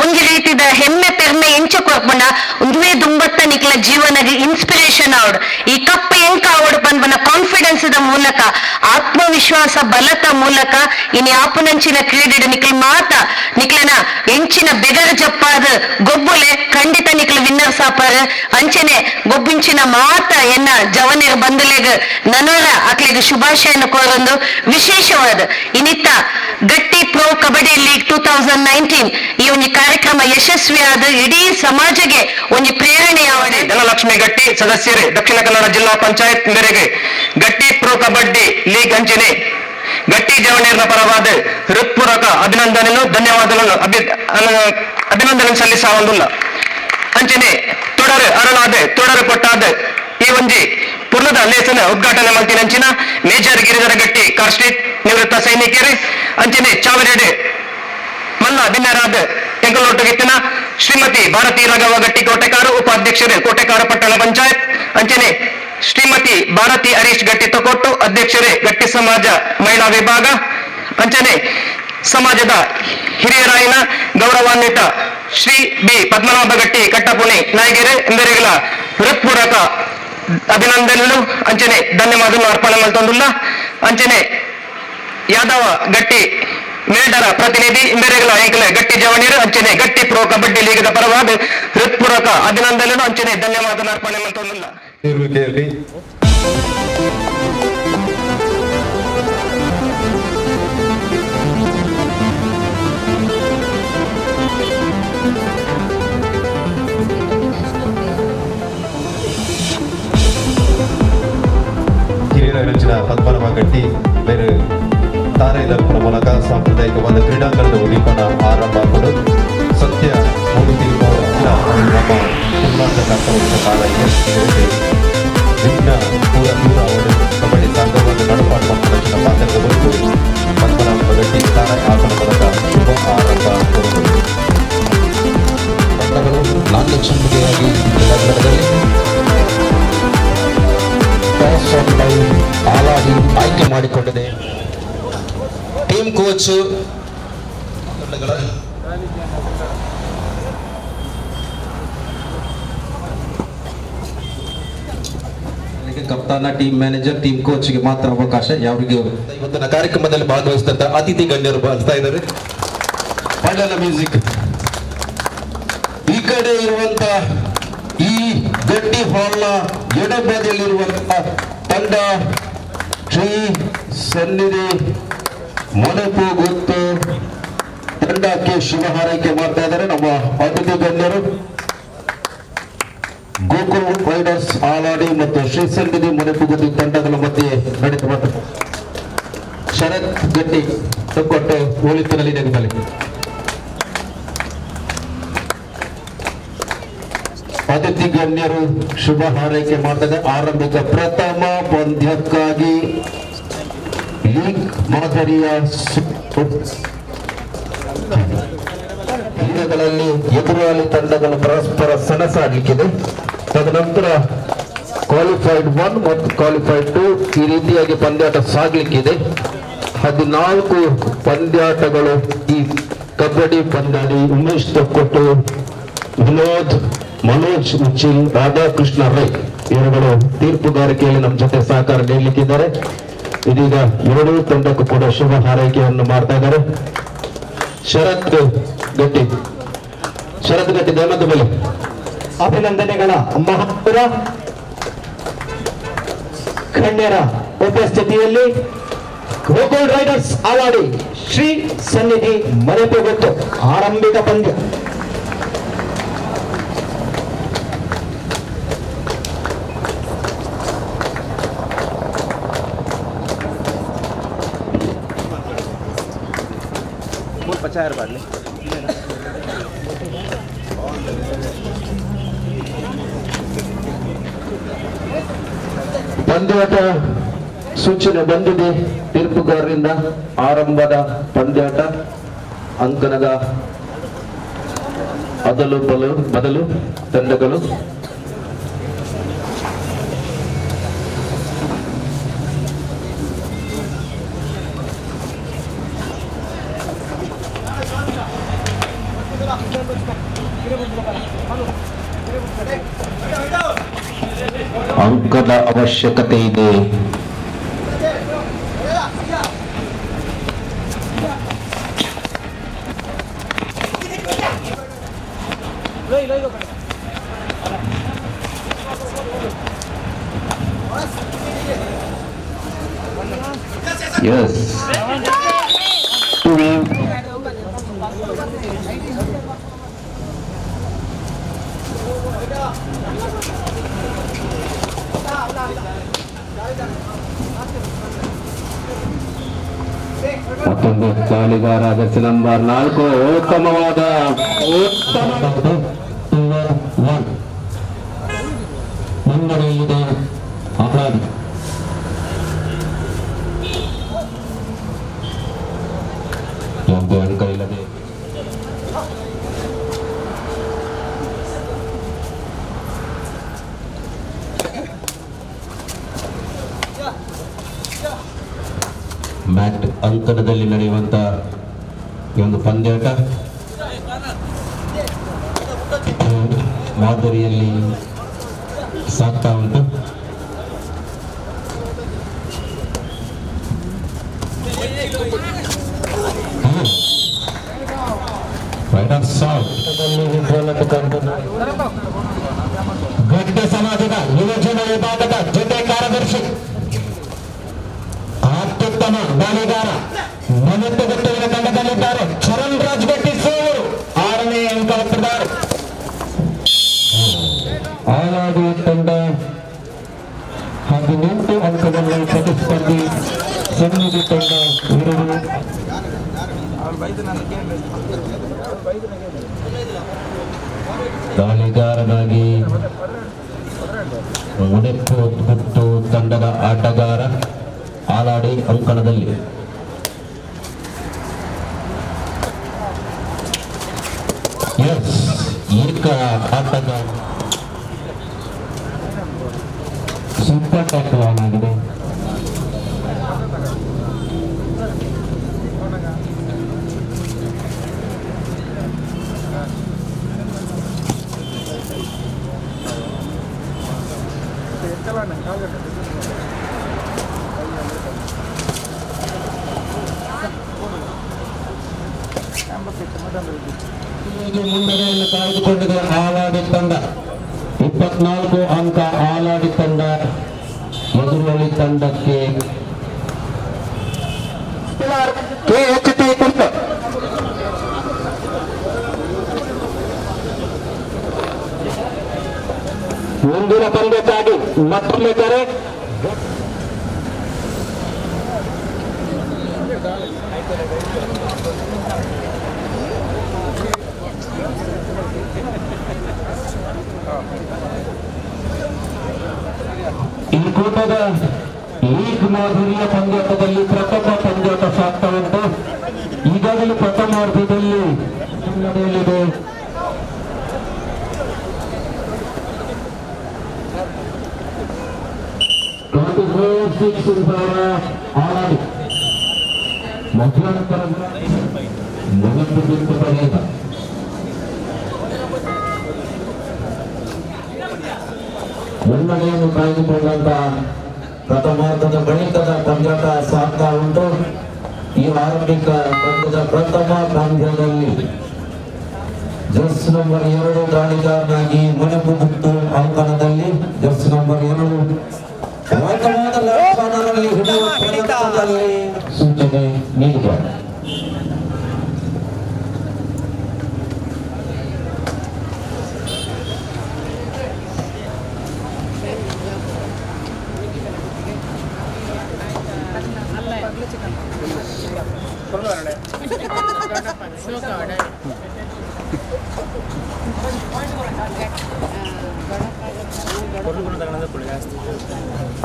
ಒಂಜಿ ರೀತಿದ ಹೆಮ್ಮೆ ಪೆರ್ಮೆ ಎಂಚ ಕೊರ್ಪುಂಡ ಒಂದುವೇ ದುಂಬತ್ತ ನಿಕ್ಲ ಜೀವನಗೆ ಇನ್ಸ್ಪಿರೇಷನ್ ಆವಡ್ ಈ ಕಪ್ ಎಂಕ ಆವಡ್ ಪನ್ಪನ ಕಾನ್ಫಿಡೆನ್ಸ್ the ಮೂಲಕ ಆತ್ಮವಿಶ್ವಾಸ ಬಲತ ಮೂಲಕ ಇನಿ ಆಪುನಂಚಿನ ಕ್ರೀಡೆ ನಿಕ್ಲ ಮಾತ ನಿಕ್ಲನ ಎಂಚಿನ ಬೆಗರ ಜಪ್ಪಾದ ಗೊಬ್ಬುಲೆ ಖಂಡಿತ ನಿಕ್ಲ ವಿನ್ನರ್ಸ್ ಆಪಾರ ಅಂಚನೆ ಗೊಬ್ಬಿಂಚಿನ ಮಾತ ಎನ್ನ ಜವನಿರ ಬಂದುಲೆಗ್ ನನೋರ ಅಕ್ಲಿಗೆ ಶುಭಾಶಯನ ಕೋರೊಂದು ವಿಶೇಷವಾದ ಇನಿತ್ತ ಗಟ್ಟಿ ಪ್ರೊ ಕಬಡ್ಡಿ ಲೀಗ್ 2019 ಈ ಒಂದು ಕಾರ್ಯಕ್ರಮ ಯಶಸ್ವಿಯಾದ ಇಡೀ ಸಮಾಜಕ್ಕೆ ಒಂದು ಪ್ರೇರಣೆಯಾವಣೆ. ಧನಲಕ್ಷ್ಮಿ ಗಟ್ಟಿ ಸದಸ್ಯರೇ ದಕ್ಷಿಣ ಕನ್ನಡ ಜಿಲ್ಲಾ ಪಂಚಾಯತ್ ಮೇರೆಗೆ ಗಟ್ಟಿ ಪ್ರೊ ಕಬಡ್ಡಿ ಲೀಗ್ ಅಂಚನೆ ಗಟ್ಟಿ ಜವಣಿಯರ ಪರವಾದ ಹೃತ್ಪೂರ್ವಕ ಅಭಿನಂದನೆಯನ್ನು ಧನ್ಯವಾದಗಳನ್ನು ಅಭಿನಂದನೆ ಸಲ್ಲಿಸವೊಂದುಲ್ಲ. ಅಂಚನೆ ತೊಡರು ಅರಳಾದ ತೊಡರು ಕೊಟ್ಟಾದ ಈ ಒಂಜಿ ಪುರ್ಲದ ಲೇಸನ ಉದ್ಘಾಟನೆ ಮಲ್ತಿನಂಚಿನ ಮೇಜರ್ ಗಿರಿಧರ ಗಟ್ಟಿ ಕಾರ್ ಸ್ಟ್ರೀಟ್ ನಿವೃತ್ತ ಸೈನಿಕರು ಅಂಚನೆ ಚಾವರೆಡೆ ಮಲ್ಲ ಭಿನ್ನರಾದ ಎಂಕಲೋಟುಗಿತ್ತಿನ ಶ್ರೀಮತಿ ಭಾರತಿ ರಾಘವ ಗಟ್ಟಿ ಕೋಟೆಕಾರು ಉಪಾಧ್ಯಕ್ಷರು ಕೋಟೆಕಾರು ಪಟ್ಟಣ ಪಂಚಾಯತ್ ಅಂಚನೆ ಶ್ರೀಮತಿ ಭಾರತಿ ಹರೀಶ್ ಗಟ್ಟಿ ತಕೊಟ್ಟು ಅಧ್ಯಕ್ಷರೇ ಗಟ್ಟಿ ಸಮಾಜ ಮಹಿಳಾ ವಿಭಾಗ ಅಂಚನೆ ಸಮಾಜದ ಹಿರಿಯರಾಯಿನ ಗೌರವಾನ್ವಿತ ಶ್ರೀ ಬಿ ಪದ್ಮನಾಭ ಗಟ್ಟಿ ಕಟ್ಟಪುಣಿ ನಾಯಕರೇ ಎಂದರಿಗಳ ಹೃತ್ಪೂರ್ವಕ ಅಭಿನಂದನೆಗಳು ಅಂಚನೆ ಧನ್ಯವಾದಗಳು ಅರ್ಪಣೆ ಮಲ್ತೊಂದುಲ್ಲ. ಅಂಚನೆ ಯಾದವ ಗಟ್ಟಿ ಮೇಲ್ಡರ ಪ್ರತಿನಿಧಿ ಇಂಬೆರೆಗಳ ಎಂಕಲೆ ಗಟ್ಟಿ ಜವಣಿಯರು ಅಂಚನೆ ಗಟ್ಟಿ ಪ್ರೊ ಕಬಡ್ಡಿ ಲೀಗದ ಪರವಾದ ಹೃತ್ಪೂರ್ವಕ ಅಭಿನಂದನೆಗಳು ಅಂಚನೆ ಧನ್ಯವಾದ ಅರ್ಪಣೆ ಮಲ್ತೊಂದುಲ್ಲ. ಹಿರಿಯರ ಪದ್ಮನಾಭ ಗಟ್ಟಿ ಬೇರೆ ತಾರೈದರ್ಪಣ ಮೂಲಕ ಸಾಂಪ್ರದಾಯಿಕವಾದ ಕ್ರೀಡಾಂಗಣದ ಉದ್ದೀಪನ ಆರಂಭ ಕೊಡು ಸತ್ಯ ಮೂರ್ತಿ ನಮ್ಮ ತುಳುನಾಡಿನ ಕಾಲಕ್ಕೆ ವಿಘ್ನ ಪೂರ ದೂರ ಅವರು ಕಬಡ್ಡಿ ಸಂಘವನ್ನು ನಡಪಾಡು ಮಕ್ಕಳ ಪಾತ್ರದ ಬರೆದು ಪದ್ಮನಾಭ ಗಟ್ಟಿ ತಾರೈ ಆಪಣ ಮೂಲಕ ಶುಭ ಆರಂಭ ಕೊಡುವುದು. ತಂಡಗಳು ನಾಟ್ಯಕ್ಷಮಿಕೆಯಾಗಿ ಕ್ರೀಡಾಂಗಣದಲ್ಲಿ ಆಲಾಡಿ ಆಯ್ಕೆ ಮಾಡಿಕೊಂಡಿದೆ. ಟೀಮ್ ಕೋಚ್ ಕಪ್ತಾನ, ಟೀಮ್ ಮ್ಯಾನೇಜರ್, ಟೀಮ್ ಕೋಚ್ಗೆ ಮಾತ್ರ ಅವಕಾಶ. ಯಾವರಿಗೆ ಇವತ್ತಿನ ಕಾರ್ಯಕ್ರಮದಲ್ಲಿ ಭಾಗವಹಿಸಿದಂತ ಅತಿಥಿ ಗಣ್ಯರು ಬರ್ತಾ ಇದ್ದಾರೆ. ಪಾಡಲ ಮ್ಯೂಸಿಕ್. ಈ ಕಡೆ ಇರುವಂತ ಈ ಗಟ್ಟಿ ಹಾಲ್ನ ಎಡಬದಿಯಲ್ಲಿರುವಂತಹ ತಂಡ ಶ್ರೀ ಸನ್ನಿಧಿ ಮನಪು ಗೊತ್ತು ತಂಡಕ್ಕೆ ಶುಭ ಹಾರೈಕೆ ಮಾಡ್ತಾ ಇದ್ದಾರೆ ನಮ್ಮ ಅತಿಥಿ ಗಣ್ಯರು. ಗೋಕುಲ್ ರೈಡರ್ಸ್ ಆಲಾಡಿ ಮತ್ತು ಶ್ರೀ ಸನ್ನಿಧಿ ಮನೆಪುಗುತ್ತಿ ತಂಡಗಳ ಮಧ್ಯೆ ನಡೆಯುವ ಶರತ್ ಗಟ್ಟಿ ತೊಕ್ಕೊಟ್ಟು ಒಳಿತಿನಲ್ಲಿ ನೆಗದಲ್ಲಿ ಅತಿಥಿ ಗಣ್ಯರು ಶುಭ ಹಾರೈಕೆ ಮಾಡ್ತಾರೆ. ಆರಂಭಿಕ ಪ್ರಥಮ ಪಂದ್ಯಕ್ಕಾಗಿ ಲೀಗ್ ಮಾದರಿಯ ತಂಡಗಳಲ್ಲಿ ಎದುರಾಳಿ ತಂಡಗಳು ಪರಸ್ಪರ ಸೆಣಸಾಡಲಿಕ್ಕಿದೆ. ತದನಂತರ ಕ್ವಾಲಿಫೈಡ್ 1 ಮತ್ತು ಕ್ವಾಲಿಫೈಡ್ 2 ಈ ರೀತಿಯಾಗಿ ಪಂದ್ಯಾಟ ಸಾಗಲಿಕ್ಕಿದೆ. 14 ಪಂದ್ಯಾಟಗಳು ಈ ಕಬಡ್ಡಿ ಪಂದ್ಯಾಡಿ. ಉಮೇಶ್ ತೊಕ್ಕೊಟ್ಟು, ವಿನೋದ್, ಮನೋಜ್ ಉಚ್ಚಿಲ್, ರಾಧಾಕೃಷ್ಣ ರೈ ಇವರುಗಳು ತೀರ್ಪುಗಾರಿಕೆಯಲ್ಲಿ ನಮ್ಮ ಜೊತೆ ಸಹಕಾರ ನೀಡಲಿಕ್ಕಿದ್ದಾರೆ. ಇದೀಗ ಎರಡೂ ತಂಡಕ್ಕೂ ಕೂಡ ಶುಭ ಹಾರೈಕೆಯನ್ನು ಮಾಡ್ತಾ ಇದ್ದಾರೆ. ಶರತ್ ಗಟ್ಟಿ, ಶರತ್ ಗಟ್ಟಿ ದಯಮಾಡಿ ಮೇಲೆ ಅಭಿನಂದನೆಗಳ ಮಹಾಪುರ ಗಣ್ಯರ ಉಪಸ್ಥಿತಿಯಲ್ಲಿ ಗೋಕುಲ್ ರೈಡರ್ಸ್ ಆವಾಡಿ ಶ್ರೀ ಸನ್ನಿಧಿ ಮರೆಪುಗೊತ್ತು ಆರಂಭಿಕ ಪಂದ್ಯ. ಪಂದ್ಯಾಟ ಸೂಚನೆ ಬಂದಿದೆ ತೀರ್ಪುಗಾರರಿಂದ. ಆರಂಭದ ಪಂದ್ಯಾಟ ಅಂಕಣದ ಅದಲು ಬದಲು ತಂಡಗಳು. ಅಂಕದ ಅವಶ್ಯಕತೆ ಇದೆ. ಎಸ್ ಮತ್ತೊಂದು ದಾಳಿಗಾರ ಜರ್ಸಿ ನಂಬರ್ 4 ಉತ್ತಮವಾದ ಮುನ್ನಡೆಯಲ್ಲಿದೆ ಆಲಾಡಿ. ಒಂದು ಅಂಕ ಇಲ್ಲದೆ ಮ್ಯಾಟ್ ಅಂಕಣದಲ್ಲಿ ನಡೆಯುವಂತ ಈ ಒಂದು ಪಂದ್ಯಾಟ ಮಾದರಿಯಲ್ಲಿ ಸಾಗ್ತಾ ಉಂಟು. ಗಡ್ಡೆ ಸಮಾಜದ ಯುವಜನ ವಿಭಾಗದ ಜೊತೆ ಕಾರ್ಯದರ್ಶಿ, ಅತ್ಯುತ್ತಮ ದಾಳಿಗಾರ ಮನೆತ್ತುಗುತ್ತುವಿನ ತಂಡದಲ್ಲಿದ್ದಾರೆ ಚರಣ್ ರಾಜ್ ಗಟ್ಟಿ ಸೋವರು 6ನೇ ಅಂಕ ಹೊತ್ತಿದ್ದಾರೆ. ಆಲಾಡಿ ತಂಡ 18 ಅಂಕದಲ್ಲಿ ಪ್ರತಿಸ್ಪರ್ಧಿ ಸನ್ನಿಧಿ ತಂಡ 2. ದಾಳಿಗಾರನಾಗಿ ಮುನೆಪ್ಪು ಗುತ್ತು ತಂಡದ ಆಟಗಾರ ಆಲಾಡಿ ಅಂಕಣದಲ್ಲಿ. ಎಸ್ ಏಕ ಆಟಗಾರ ಸೂಪರ್ ಟ್ಯಾಕಲ್ ಆನ್ ಆಗಿದೆ. ಮುನ್ನಡೆಯನ್ನು ಕಾಯ್ದುಕೊಂಡಿದೆ ಆಲಾಡಿ ತಂಡ. 24 ಅಂಕ ಆಲಾಡಿ ತಂಡ ಎದುರಾಳಿ ತಂಡಕ್ಕೆ. ಕೆಎಚ್ಟಿ ಕುರ್ತ ಮುಂದಿನ ಪಂದ್ಯಕ್ಕಾಗಿ ಮತ್ತೊಮ್ಮೆ ಕರೆ. ಈ ಕೂಟದ ಲೀಗ್ ಮಾದರಿಯ ಪಂದ್ಯಾಟದಲ್ಲಿ ಪ್ರಥಮ ಪಂದ್ಯಾಟ ಸಾಗ್ತಾ ಉಂಟು. ಈಗಾಗಲೇ ಪ್ರಥಮ ಅರ್ಧದಲ್ಲಿ ಮುನ್ನಡೆಯಲ್ಲಿದೆ. ಆಲಾಡಿ ಮಧ್ಯಾಂತರ ಮೊದಲು ಪರ್ಯಂತ ಮುನ್ನಡೆಯನ್ನು ಕಾಯ್ದುಕೊಂಡಂತಹ ಪ್ರಥಮಾರ್ಧದ ಬಳಿಕದ ಪಂದ್ಯಾಟ ಸಾಗ್ತಾ ಉಂಟು. ಈ ಆರಂಭಿಕ ಪಂದ್ಯದ ಪ್ರಥಮ ಪಂದ್ಯದಲ್ಲಿ ಜರ್ಸಿ ನಂಬರ್ 2 ದಾಳಿಗಾರನಾಗಿ ಮನೆಪುಗುತ್ತು ಅಂಕಣದಲ್ಲಿ ಜರ್ಸಿ ನಂಬರ್ 2 ಹಿಡಿಯುವ ಪ್ರಯತ್ನದಲ್ಲಿ ಸೂಚನೆ ನೀಡಿದ್ದಾರೆ.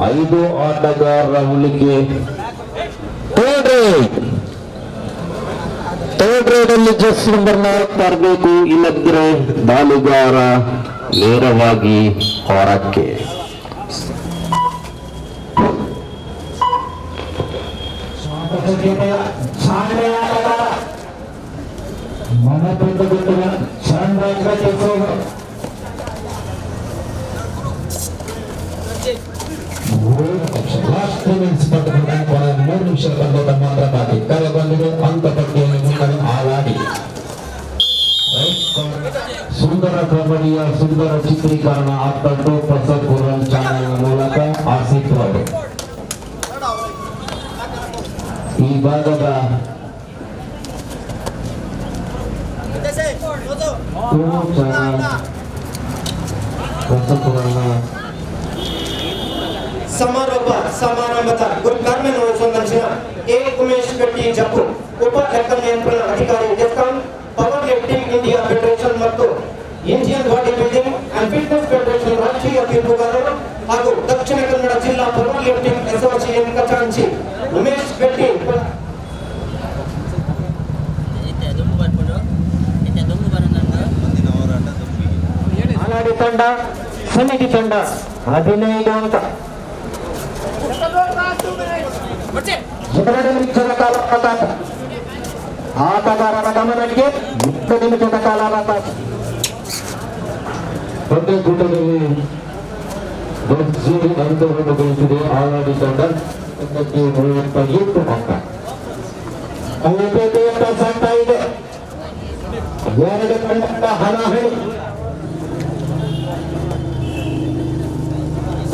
ಐದು ಆಟಗಾರರ ಉಳಿಕೆ. ಥರ್ಡ್ ರೇಡ್ ಅಲ್ಲಿ ಜರ್ಸಿ ನಂಬರ್ 4 ಬರಬೇಕು, ಇಲ್ಲದಿದ್ದರೆ ದಾಳಿಗಾರ ನೇರವಾಗಿ ಹೊರಕ್ಕೆ. ಲಾಸ್ಟ್ 2 ಮಿನಿಟ್ಸ್ 3 ನಿಮಿಷ ಪಂದ್ಯದ ಮಾತ್ರ ಬಾಕಿ. ಕರೆ ಬಂದಿದೆ ಅಂಕ ಪಟ್ಟಿಯಲ್ಲಿ ಮುನ್ನಡೆ ಆಲಾಡಿ. ಸುಂದರ ಕಬಡ್ಡಿಯ ಸುಂದರ ಚಿತ್ರೀಕರಣ ಆಗ್ತದ್ದು ಪ್ರಸಾದ್ ಪುರಂ ಚಾನೆಲ್ ಮೂಲಕ ಆಸಿಫ್ ಅವರು. ಈ ಭಾಗದ ಸಮಾರೋಪ ಸಮಾರಂಭದ ಗುರುಕರ್ಮನ್ನು ಸಂದರ್ಶನ ಎ ಉಮೇಶ್ ಗಟ್ಟಿ ಜಪ್ಪು, ಉಪ ಲೆಕ್ಕ ನಿಯಂತ್ರಣ ಅಧಿಕಾರಿ ESCOM, power lifting India federation ಮತ್ತು Indian body building and fitness federation ರಾಷ್ಟ್ರೀಯ ತೀರ್ಪುಗಾರರು ಹಾಗೂ ದಕ್ಷಿಣ ಕನ್ನಡ ಜಿಲ್ಲಾ ಪವರ್ ಲಿಫ್ಟಿಂಗ್ ಅಸೋಸಿಯೇಷನ್ ಖಜಾಂಚಿ ಉಮೇಶ್ ಗಟ್ಟಿ. ಆಲಾಡಿ ತಂಡ ಸಮಿತಿ ತಂಡ 15 ಅಂಕ. 2 ನಿಮಿಷದ ಕಾಲಾವಕಾಶ. ಆಟಗಾರರ ಗಮನಕ್ಕೆ 2 ನಿಮಿಷದ ಕಾಲಾವಕಾಶ. ಪಂದ್ಯಕೂಟದಲ್ಲಿ ಭರ್ಜರಿ ಅಂಕವನ್ನು ಗಳಿಸಿದೆ ಆಲಾಡಿ ತಂಡ. 38 ಅಂಕ. ಸಾಗ್ತಾ ಇದೆ. 2 ತಂಡದ ಹಣಾಹಣಿ.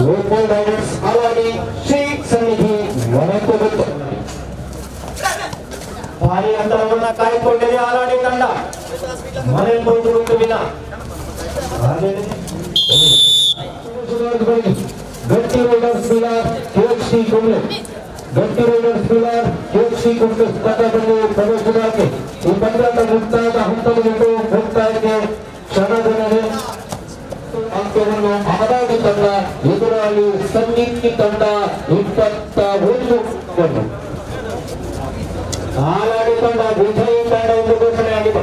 ಲೋಕಲ್ ರೈಡರ್ಸ್ ಆಲಾಡಿ, ಶ್ರೀ ಸನ್ನಿಧಿ ಒಣಕೊಗುತ್ತೆ. ಭಾರಿ ಅಂತರವನ್ನು ಕಾಯ್ದುಕೊಂಡಿದೆ ಆಲಾಡಿ ತಂಡ. ಮನೆ ಗಟ್ಟಿ ರೈಡರ್ಸ್ ಕೆಎಫ್ಸಿ ಕುಂಬ್ಳೆ, ಗಟ್ಟಿ ರೈಡರ್ಸ್ ಕೆಎಫ್ಸಿ ಕುಂಬ್ಳೆ ತಂಡದಲ್ಲಿ ಪ್ರವೇಶದಾಕೆ ಈ ಪಂದ್ಯದ ಮುಕ್ತಾಯದ ಹಂತದಲ್ಲಿದ್ದು ಮುಕ್ತಾಯಕ್ಕೆ ಕ್ಷಣಗಣನೆ. ಅಂಕವನ್ನು ಆದಾಡಿ ತಂಡ ಎದುರಾಳಿ ಸನ್ನಿಧಿ ತಂಡ 21. ಆಲಾಡಿ ತಂಡ ವಿಜಯಿ ತಂಡ ಎಂದು ಘೋಷಣೆಯಾಗಿದೆ.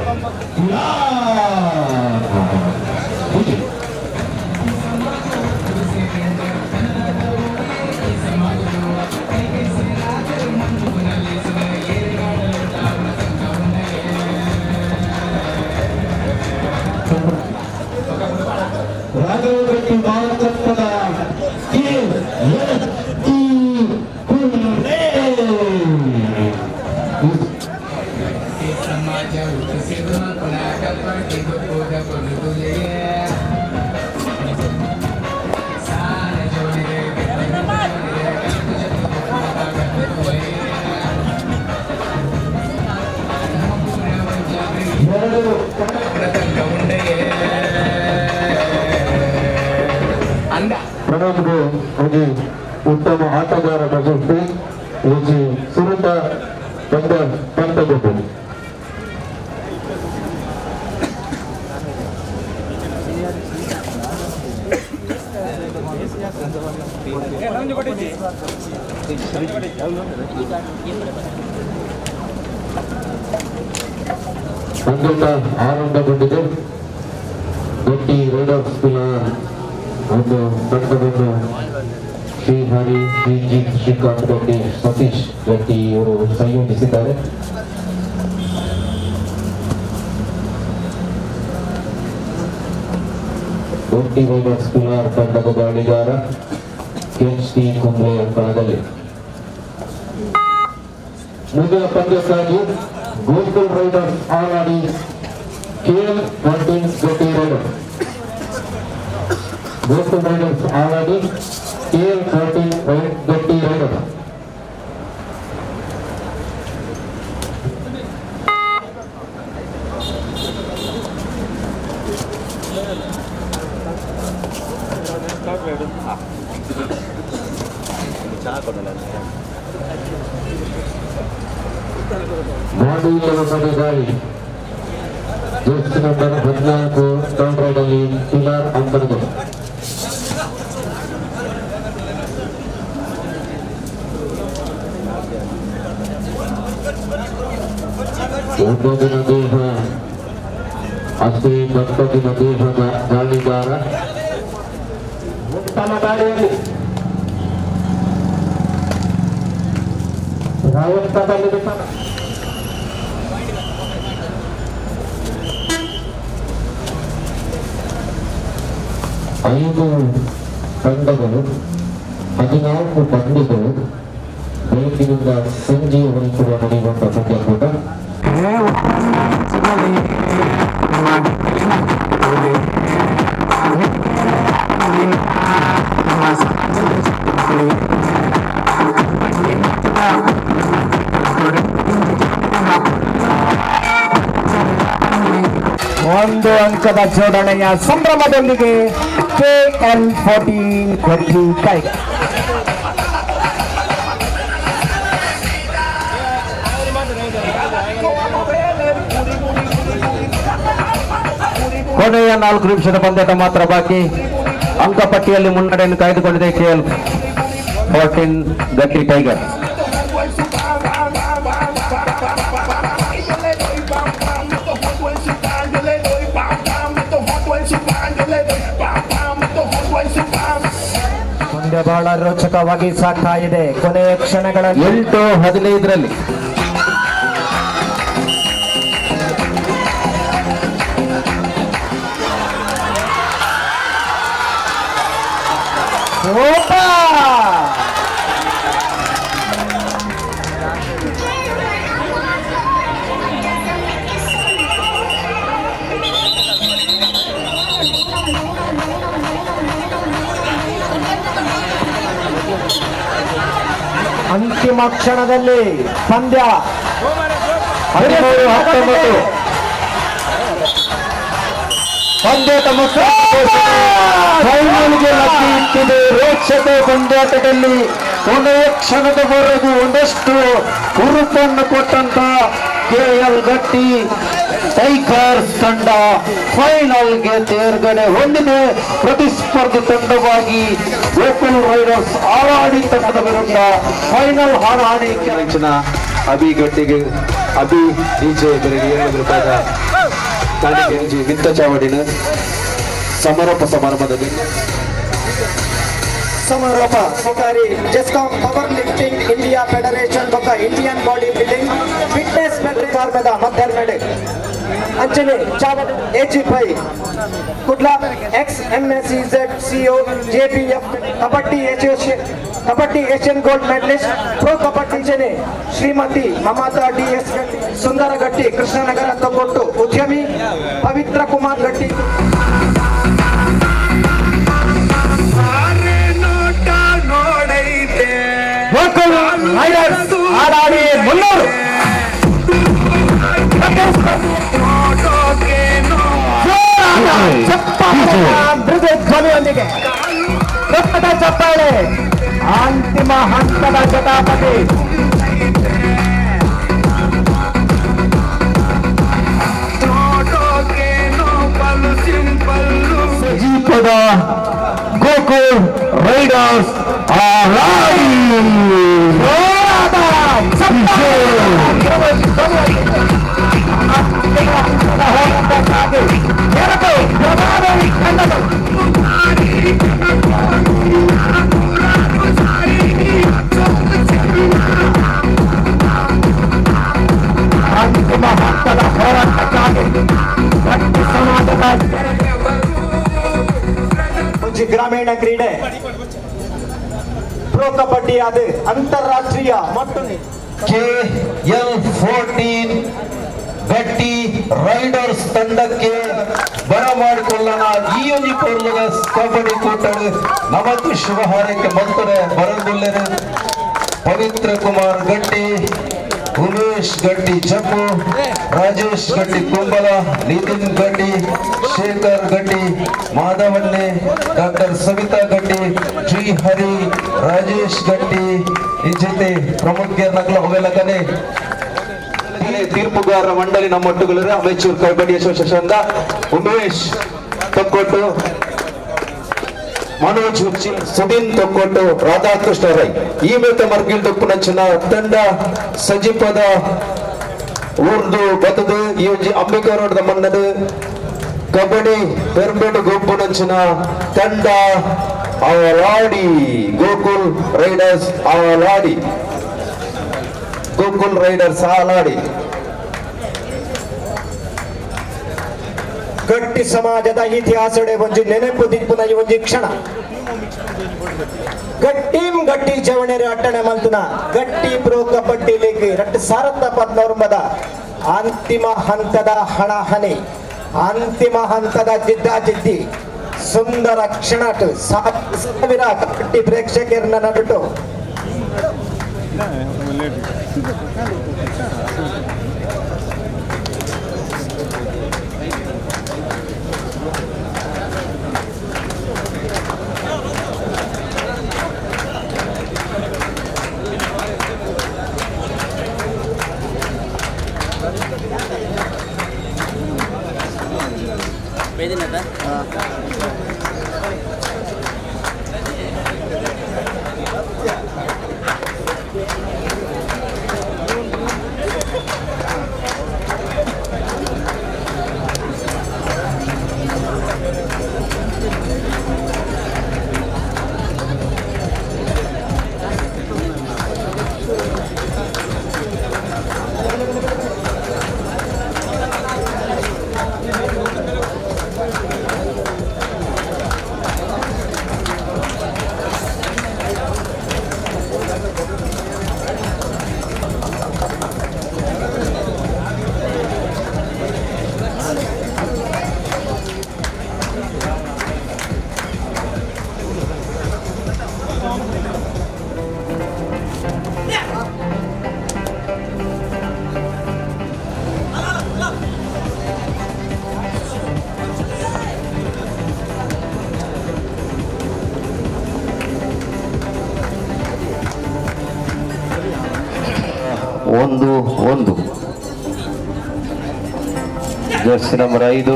ರಾಘವ ಗಟ್ಟಿ ಮಾಲಕತ್ವದ ಪ್ರಣಬ್ಗೆ ಒಂಜಿ ಉತ್ತಮ ಆಟಗಾರ ಪ್ರಶಸ್ತಿ ಒಂಜಿ ಸುರುತ ಪಂದ್ಯ ಪಂತಗೊಬ್ಬು. ಪಂದ್ಯದ ಆರಂಭಗೊಂಡಿದೆ. ಗಟ್ಟಿ ರೈಡರ್ಸ್ ಒಂದು ತಂಡವನ್ನು ಶ್ರೀಹರಿ, ಶ್ರೀಜಿತ್, ಶ್ರೀಕಾಂತ್ ಗಟ್ಟಿ, ಸತೀಶ್ ಗಟ್ಟಿ ಇವರು ಸಂಯೋಜಿಸಿದ್ದಾರೆ. ಗೋಟಿ ರೈಡರ್ಸ್ ಪಿಲಾರ್ ತಂಡದ ದಾಳಿಗಾರ ಎಚ್ ಟಿ ಕುಂಬ್ಳೆ ಅಂಕಣದಲ್ಲಿ. ಮುಂದಿನ ಪಂದ್ಯಕ್ಕಾಗಿ Gokul Riders Aladi KL 14 Gatti Riders. Gokul Riders Aladi KL 14 Gatti Riders. ಗಾಳಿ ಜೆರ್ಸಿ ನಂಬರ್ 14 ಟೌನ್ ರೋಡಲ್ಲಿ ಪಿಲಾರ್ ಅಂಕಣದಲ್ಲಿ. ಒಂಬತ್ತಿನ ದೇಹ ಅಷ್ಟೇ ಬತ್ತದಿನ ದೇಹದ ದಾಳಿಗಾರ ಉತ್ತಮ ದಾಳಿಯಲ್ಲಿ ರಾಯತ್ತದಲ್ಲಿ ವಿಫಲ. ಐದು ತಂಡಗಳು 14 ಪಂದ್ಯಗಳು ಬೆಳಗಿನಿಂದ ಸಂಜೆಯವರೆಗೂ ನಡೆಯುವಂತಹ ಪಂದ್ಯಕೂಟ. ಒಂದು ಅಂಕದ ಜೋಡಣೆಯ ಸಂಭ್ರಮದೊಂದಿಗೆ ಕೆಎಲ್ 14 ಗಟ್ಟಿ ಕೈ. ಕೊನೆಯ 4 ನಿಮಿಷದ ಪಂದ್ಯಾಟ ಮಾತ್ರ ಬಾಕಿ. ಅಂಕಪಟ್ಟಿಯಲ್ಲಿ ಮುನ್ನಡೆಯನ್ನು ಕಾಯ್ದುಕೊಂಡಿದೆ ಕೆಎಲ್ 14 ಗಟ್ಟಿ ಟೈಗರ್. ಪಂದ್ಯ ಬಹಳ ರೋಚಕವಾಗಿ ಸಾಗ್ತಾ ಇದೆ. ಕೊನೆಯ ಕ್ಷಣಗಳಲ್ಲಿ 8-15ರಲ್ಲಿ ಅಂತಿಮ ಕ್ಷಣದಲ್ಲಿ ಪಂದ್ಯ 13-19. ಪಂದ್ಯಾಟ ಫೈನಲ್ಗೆ ಲಕ್ಕಿ ಇಟ್ಟಿದೆ. ರೋಚಕ ಪಂದ್ಯಾಟದಲ್ಲಿ ಕೊನೆಯ ಕ್ಷಣದವರೆಗೂ ಒಂದಷ್ಟು ಹುರುಪನ್ನು ಕೊಟ್ಟಂತ ಕೆಎಲ್ ಗಟ್ಟಿ ಟೈಗರ್ಸ್ ತಂಡ ಫೈನಲ್ಗೆ ತೇರ್ಗಡೆ ಹೊಂದಿದೆ. ಪ್ರತಿಸ್ಪರ್ಧಿ ತಂಡವಾಗಿ ಗೋಕುಲ್ ರೈಡರ್ಸ್ ಆರಾಡಿ ತಂಡದ ವಿರುದ್ಧ ಫೈನಲ್ ಹಾರಾಡಿ. ಅಭಿ ಗಟ್ಟಿಗೆ ಅಭಿ ಡಿಜೆ ಬೆಳಗ್ಗೆ 7 ರೂಪಾಯಿದ ಕಾಣಿಕೆ ವಿಂತ ಚಾವಡಿನ ಸಮಾರೋಪ ಸಮಾರಂಭದಲ್ಲಿ ಸಮಾರೋಪ ಸಹಕಾರಿ GESCOM power lifting India federation ಬೊಕ್ಕ ಇಂಡಿಯನ್ ಬಾಡಿ ಬಿಲ್ಡಿಂಗ್ ಫಿಟ್ನೆಸ್ ಕಾರ್ಮದ ಮಧ್ಯರ್ಮೆಡೆ ಅಂಚನೆ ಚಾವಡಿ AG pi Kudla ex MSCZ CO JPF kabaddi association kabaddi Asian gold medalist pro kabaddi ಅಂಚನೆ ಶ್ರೀಮತಿ ಮಮತಾ ಡಿಎಸ್ ಸುಂದರ ಗಟ್ಟಿ ಕೃಷ್ಣನಗರ ತೊಗೊಟ್ಟು ಉದ್ಯಮಿ ಪವಿತ್ರ ಕುಮಾರ್ ಗಟ್ಟಿ. ಆಡಾಡಿ 300 ಧ್ವನಿಯೊಂದಿಗೆ ರಕ್ತದ ಚಪ್ಪಾಳೆ. ಅಂತಿಮ ಹಂತದ ಜಟಾಪಟಿ. ಸಜೀಪದ ಗೋಕುಲ್ ರೈಡರ್ಸ್ ಆರಾಡಿ. ಅಂತಿಮ ಹಂತದ ಹೋರಾಟಕ್ಕಾಗಿ ಗಟ್ಟಿ ಸಮಾಜದ ಗ್ರಾಮೀಣ ಕ್ರೀಡೆ ಪ್ರೊ ಕಬಡ್ಡಿ ಅದು ಅಂತಾರಾಷ್ಟ್ರೀಯ ಮತ್ತು KL 14 ಗಟ್ಟಿ ರೈಡರ್ಸ್ ತಂಡಕ್ಕೆ ಬರಮಾಡಿಕೊಳ್ಳೋಣ. ಈ ಒಂದು ಪೊರ್ಲುದ ಕಬಡ್ಡಿ ಕೂಟಡು ನಮಕ್ ಶುಭ ಹಾರೈಕೆ ಮಲ್ತರೆ ಬರಂದುಲ್ಲೆರು ಪವಿತ್ರ ಕುಮಾರ್ ಗಟ್ಟಿ, ಉಮೇಶ್ ಗಟ್ಟಿ ಜಮ್ಮು, ರಾಜೇಶ್ ಗಟ್ಟಿ ಕುಂಬಲ, ನಿತಿನ್ ಗಟ್ಟಿ, ಶೇಖರ್ ಗಟ್ಟಿ, ಮಾಧವನ್ನೆ, ಡಾಕ್ಟರ್ ಸವಿತಾ ಗಟ್ಟಿ, ಜಿ ಹರಿ, ರಾಜೇಶ್ ಗಟ್ಟಿ ಈ ಜೊತೆ ಪ್ರಮುಖ ಹೋಗಲಕನೆ ತೀರ್ಪುಗಾರರ ಮಂಡಳಿ ನಮ್ಮೊಟ್ಟುಗಳಿರ ಅಮೇಚೂರ್ ಕಬಡ್ಡಿ ಅಸೋಸಿಯೇಷನ್ ಉಮೇಶ್ ತೊಕ್ಕೊಟ್ಟು, ಮನೋಜ್ ಹುಚ್ಚಿ, ಸುದೀನ್ ತೊಕ್ಕೊಟ್ಟು, ರಾಧಾಕೃಷ್ಣ ರೈ. ಈ ಮೇತ ಮರ್ಗಿಲ್ ದೊಪ್ಪುನಂಚಿನ ತಂಡ ಸಜಿಪದ ಊರ್ದು ಬತ್ತದು ಈ ಒಂಜಿ ಅಂಬಿಕಾ ರೋಡ್ ಮಣ್ಣದು ಕಬಡ್ಡಿ ಪೆರ್ಬೇಟು ಗೊಬ್ಬುನಂಚಿನ ತಂಡ ಆಲಾಡಿ ಗೋಕುಲ್ ರೈಡರ್ಸ್ ಆಲಾಡಿ, ಗೋಕುಲ್ ರೈಡರ್ಸ್ ಆಲಾಡಿ. ಗಟ್ಟಿ ಸಮಾಜದ ಇತಿಹಾಸಡೆ ಒಂಜಿ ನೆನಪು ದಿಪ್ಪುನ ಈ ಒಂಜಿ ಕ್ಷಣ. ಗಟ್ಟಿಂ ಗಟ್ಟಿ ಜವಣೆರೆ ಅಟ್ಟಣೆ ಮಲ್ತುನ ಗಟ್ಟಿ ಪ್ರೊ ಕಬಡ್ಡಿ ಲೀಗ್ 2014 ಅಂತಿಮ ಹಂತದ ಹಣಹಣಿ, ಅಂತಿಮ ಹಂತದ ಜಿದ್ದಾಜಿದ್ದಿ, ಸುಂದರ ಕ್ಷಣ ಸಾವಿರ ಕಬಡ್ಡಿ ಪ್ರೇಕ್ಷಕರನ್ನ ನಡುಟು. ಒಂದು ಒಂದು ಜರ್ಸಿ ನಂಬರ್ 5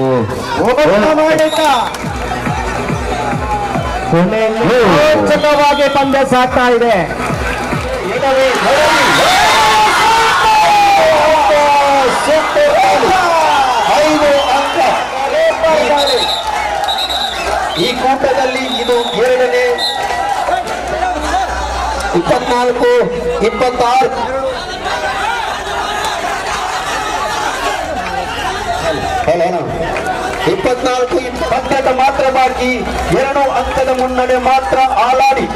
ರೋಚಕವಾಗಿ ಪಂದ್ಯ ಸಾಗ್ತಾ ಇದೆ. ಐದು ಅಂಕ ಈ ಕೂಟದಲ್ಲಿ ಇದು ಎರಡನೇ. 24 26 24 28 ಮಾತ್ರ ಬಾಕಿ. 2 ಅಂಕದ ಮುನ್ನಡೆ ಮಾತ್ರ ಆಲಾಡಿ.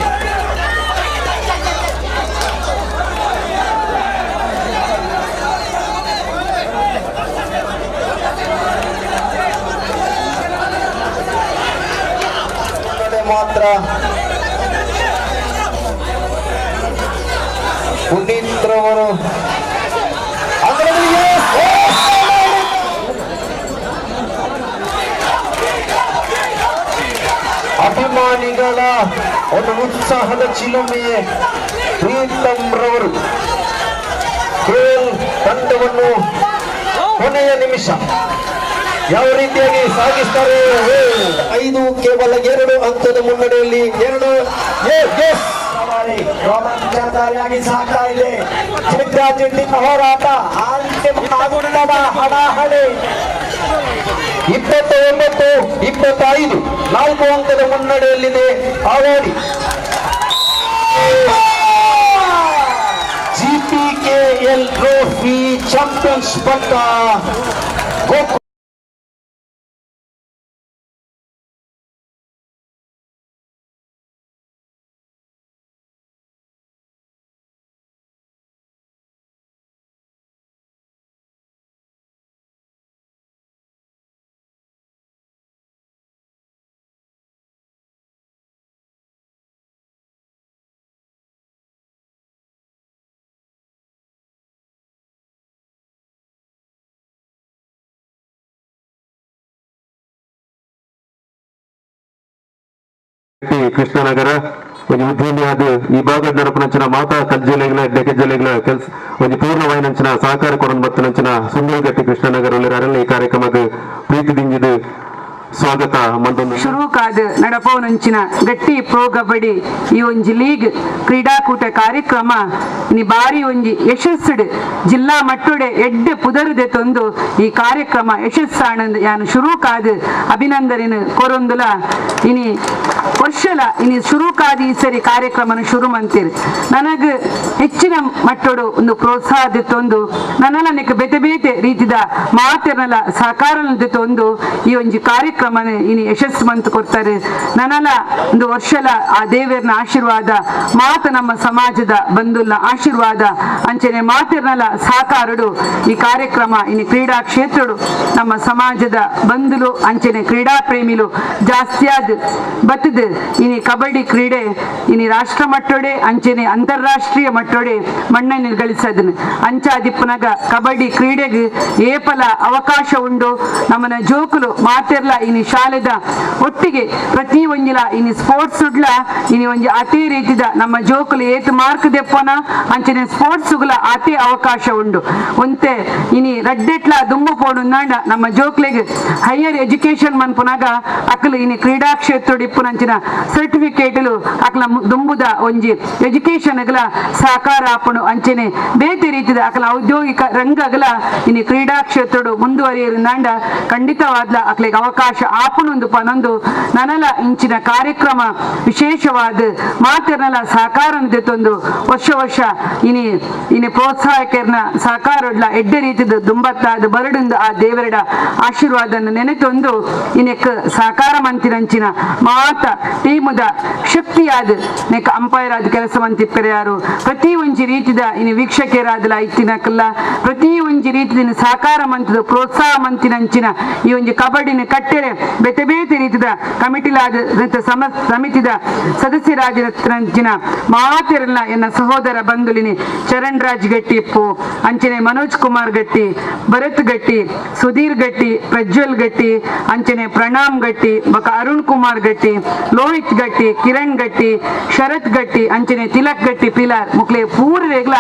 ಮುನ್ನಡೆ ಮಾತ್ರ ಪುನೀತ್ ರವರು. ಅಭಿಮಾನಿಗಳ ಒಂದು ಉತ್ಸಾಹದ ಚಿಲುಮೆ ಪ್ರೀತಂ ರವರು ತಂಡವನ್ನು ಕೊನೆಯ ನಿಮಿಷ ಯಾವ ರೀತಿಯಾಗಿ ಸಾಗಿಸ್ತಾರೆ. 5 ಕೇವಲ 2 ಅಂಕದ ಮುನ್ನಡೆಯಲ್ಲಿ 2 ರೋಮಾಂಚನಕಾರಿಯಾಗಿ ಸಾಗ್ತಾ ಇದೆ ಜಿದ್ದಾಜಿದ್ದಿನ ಹೋರಾಟ. ಅಂತಿಮ ಹಣಾಹಣಿ 29 25 4 ಅಂಕದ ಮುನ್ನಡೆಯಲ್ಲಿದೆ ಆವಾಡಿ. ಜಿಪಿಕೆಎಲ್ ಟ್ರೋಫಿ ಚಾಂಪಿಯನ್ಸ್ ಪಟ್ಟ ಗೋಕುಲ್. ಕೃಷ್ಣನಗರ ಒಂಜಿ ಉದ್ಯಮಿಯಾದ ಈ ಭಾಗದ ನಡಪುನಂಚಿನ ಮಾತಾ ಕಜ್ಜಲೆಗ್ಲ ಡೆಕಜ್ಜಲೆಗ್ಲ ಕೆಲಸ ಒಂಜಿ ಪೂರ್ಣವಾಯಿನಂಚಿನ ಸಹಕಾರ ಕೊಡೊಂದು ಬತ್ತಿನಂಚಿನ ಸುಂದರ ಗಟ್ಟಿ ಕೃಷ್ಣನಗರ ಉಲ್ಲೆರ್. ಈ ಕಾರ್ಯಕ್ರಮಕ್ಕೆ ಪ್ರೀತಿ ದಿಂಜಿದ್ ಸ್ವಾಗತ ಮಂತೊಂದು ಶುರುಕಾದ ನಡಪವನಂಚಿನ ಗಟ್ಟಿ ಪ್ರೋ ಕಬಡ್ಡಿ ಈ ಒಂಜಿ ಲೀಗ್ ಕ್ರೀಡಾಕೂಟ ಕಾರ್ಯಕ್ರಮ ಇನಿ ಬಾರಿ ಒಂಜಿ ಯಶಸ್ಸುಡ್ ಜಿಲ್ಲಾ ಮಟ್ಟೊಡೆ ಎಡ್ಡೆ ಪುದರುದೆ ತಂದು ಈ ಕಾರ್ಯಕ್ರಮ ಯಶಸ್ಸಾಣಂದ್ ಯಾನು ಶುರುಕಾದ ಅಭಿನಂದನೆನು ಕೊರೊಂದುಲ ಇನಿ ವರ್ಷಲ ಇನಿ ಶುರುಕಾದ ಈ ಸರಿ ಕಾರ್ಯಕ್ರಮನ ಶುರು ಮಂತಿರ್ ನನಗ ಹೆಚ್ಚಿನ ಮಟ್ಟೊಡು ಒಂದು ಪ್ರೋತ್ಸಾಹ ತಂದು ನನ್ನಲ ನಿಕ್ ಬೇತೆ ಬೇತೆ ರೀತಿದ ಮಾತಿರ್ನಲ ಸಹಕಾರ ತಂದು ಈ ಒಂಜಿ ಕಾರ್ಯಕ್ರಮನ ಇನಿ ಯಶಸ್ಸು ಮಂತ್ ಕೊಡ್ತಾರೆ. ನನಲ ಒಂದು ವರ್ಷಲ ಆ ದೇವರನ ಆಶೀರ್ವಾದ ಮಾತ ನಮ್ಮ ಸಮಾಜದ ಬಂಧುಲ್ಲ ಆಶೀರ್ವಾದ ಅಂಚನೆ ಮಾತಿರ್ನಲ ಸಹಕಾರಡು ಈ ಕಾರ್ಯಕ್ರಮ ಇನಿ ಕ್ರೀಡಾ ಕ್ಷೇತ್ರಡು ನಮ್ಮ ಸಮಾಜದ ಬಂಧುಲು ಅಂಚನೆ ಕ್ರೀಡಾ ಪ್ರೇಮಿಲು ಜಾಸ್ತಿಯಾದ ಬತ್ತದ ಇನಿ ಕಬಡ್ಡಿ ಕ್ರೀಡೆ ಇನಿ ರಾಷ್ಟ್ರ ಮಟ್ಟೊಡೆ ಅಂಚನೆ ಅಂತಾರಾಷ್ಟ್ರೀಯ ಮಟ್ಟೊಡೆ ಮಣ್ಣನ್ನು ಗಳಿಸದನು ಅಂಚಾದಿಪ್ಪನಗ ಕಬಡ್ಡಿ ಕ್ರೀಡೆಗೆ ಏಪಲ ಅವಕಾಶ ಉಂಡು. ನಮ್ಮನ ಜೋಕುಲು ಮಾತಿರ್ಲ ಇನಿ ಶಾಲೆದ ಒಟ್ಟಿಗೆ ಪ್ರತಿ ಒಂಜಿಲ ಇನಿ ಸ್ಪೋರ್ಟ್ಸ್ ಉಡ್ಲ ಇನಿ ಒಂಜಿ ಅತಿ ರೀತಿದ ನಮ್ಮ ಜೋಕುಲು ಏತ್ ಮಾರ್ಕ್ ದೆಪ್ಪನ ಅಂಚನೆ ಸ್ಪೋರ್ಟ್ಸ್ಗುಲ ಅತಿ ಅವಕಾಶ ಉಂಡು. ಒಂತೆ ಇನಿ ರಡ್ಡೆಟ್ಲ ದುಂಬು ಪೋಡು ನಮ್ಮ ಜೋಕ್ಲೆಗ್ ಹೈಯರ್ ಎಜುಕೇಶನ್ ಮನ್ಪುನಾಗ ಅಕಲು ಇನಿ ಕ್ರೀಡಾ ಕ್ಷೇತ್ರ ಇಪ್ಪುನಂಚಿನ ಸರ್ಟಿಫಿಕೇಟ್ಲು ಅಕಲ ದುಂಬುದ ಒಂಜಿ ಎಜುಕೇಶನ್ ಅಗಲ ಸಹಕಾರ ಆಪುಣು ಅಂಚನೆ ಬೇತೆ ರೀತಿದ ಅಕಲ ಔದ್ಯೋಗಿಕ ರಂಗಗಲ ಇನಿ ಕ್ರೀಡಾ ಕ್ಷೇತ್ರಡು ಮುಂದುವರಿಯರಿಂದಾಂಡ ಖಂಡಿತವಾದ್ಲ ಅಕ್ಲೆಗ್ ಅವಕಾಶ ಆಪುಣೊಂದು ಪನೊಂದು ನನಲ ಇಂಚಿನ ಕಾರ್ಯಕ್ರಮ ವಿಶೇಷವಾದ ಮಾತಿರ್ನಲ ಸಹಕಾರ ತಂದು ವರ್ಷ ವರ್ಷ ಇನಿ ಇನಿ ಪ್ರೋತ್ಸಾಹಕರ್ನ ಸಹಕಾರಡ್ಲ ಎಡ್ಡೆ ರೀತಿದ ದುಂಬತ್ತಾದ ಬರಡುಂದು ಆ ದೇವರಡ ಆಶೀರ್ವಾದನ್ನು ನೆನೆತೊಂದು ಇನೆಕ್ ಸಹಕಾರ ಮಂತಿನಂಚಿನ ಮಾತ ಟೀಮುದ ಶಕ್ತಿಯಾದ ನೆಕ್ ಅಂಪೈರ್ ಆದ ಕೆಲಸ ಮಂತಿಪ್ಪರೆ ಯಾರು ಪ್ರತಿ ಒಂಜಿ ರೀತಿದ ಇನಿ ವೀಕ್ಷಕರಾದಲ ಇತ್ತಿನಕಲ್ಲ ಪ್ರತಿ ಒಂಜಿ ರೀತಿದ ಸಹಕಾರ ಮಂತದ ಪ್ರೋತ್ಸಾಹ ಮಂತಿನಂಚಿನ ಈ ಒಂಜಿ ಕಬಡ್ಡಿನ ಕಟ್ಟೆರೆ ಬೇತೆ ಬೇತೆ ರೀತಿದ ಕಮಿಟಿಲಾದ ಸಮಿತಿದ ಸದಸ್ಯರಾಜಿನ ಮಾತಿರಲ್ಲ ಎನ್ನ ಸಹೋದರ ಬಂಧುಲಿನಿ ಚರಣ್ ರಾಜ್ ಗಟ್ಟಿ ಇಪ್ಪು ಅಂಚನೆ ಮನೋಜ್ ಕುಮಾರ್ ಗಟ್ಟಿ, ಭರತ್ ಗಟ್ಟಿ, ಸುಧೀರ್ ಗಟ್ಟಿ, ಪ್ರಜ್ವಲ್ ಗಟ್ಟಿ, ಅಂಚನೆ ಪ್ರಣಾಮ್ ಗಟ್ಟಿ, ಬಕ ಅರುಣ್ ಕುಮಾರ್ ಗಟ್ಟಿ, ಲೋಹಿತ್ ಗಟ್ಟಿ, ಕಿರಣ್ ಗಟ್ಟಿ, ಶರತ್ ಗಟ್ಟಿ, ಅಂಚನೆ ತಿಲಕ್ ಗಟ್ಟಿ ಪಿಲಾರ್ ಮುಕ್ಲೆ ಪೂರ್ವೇಗ್ಲ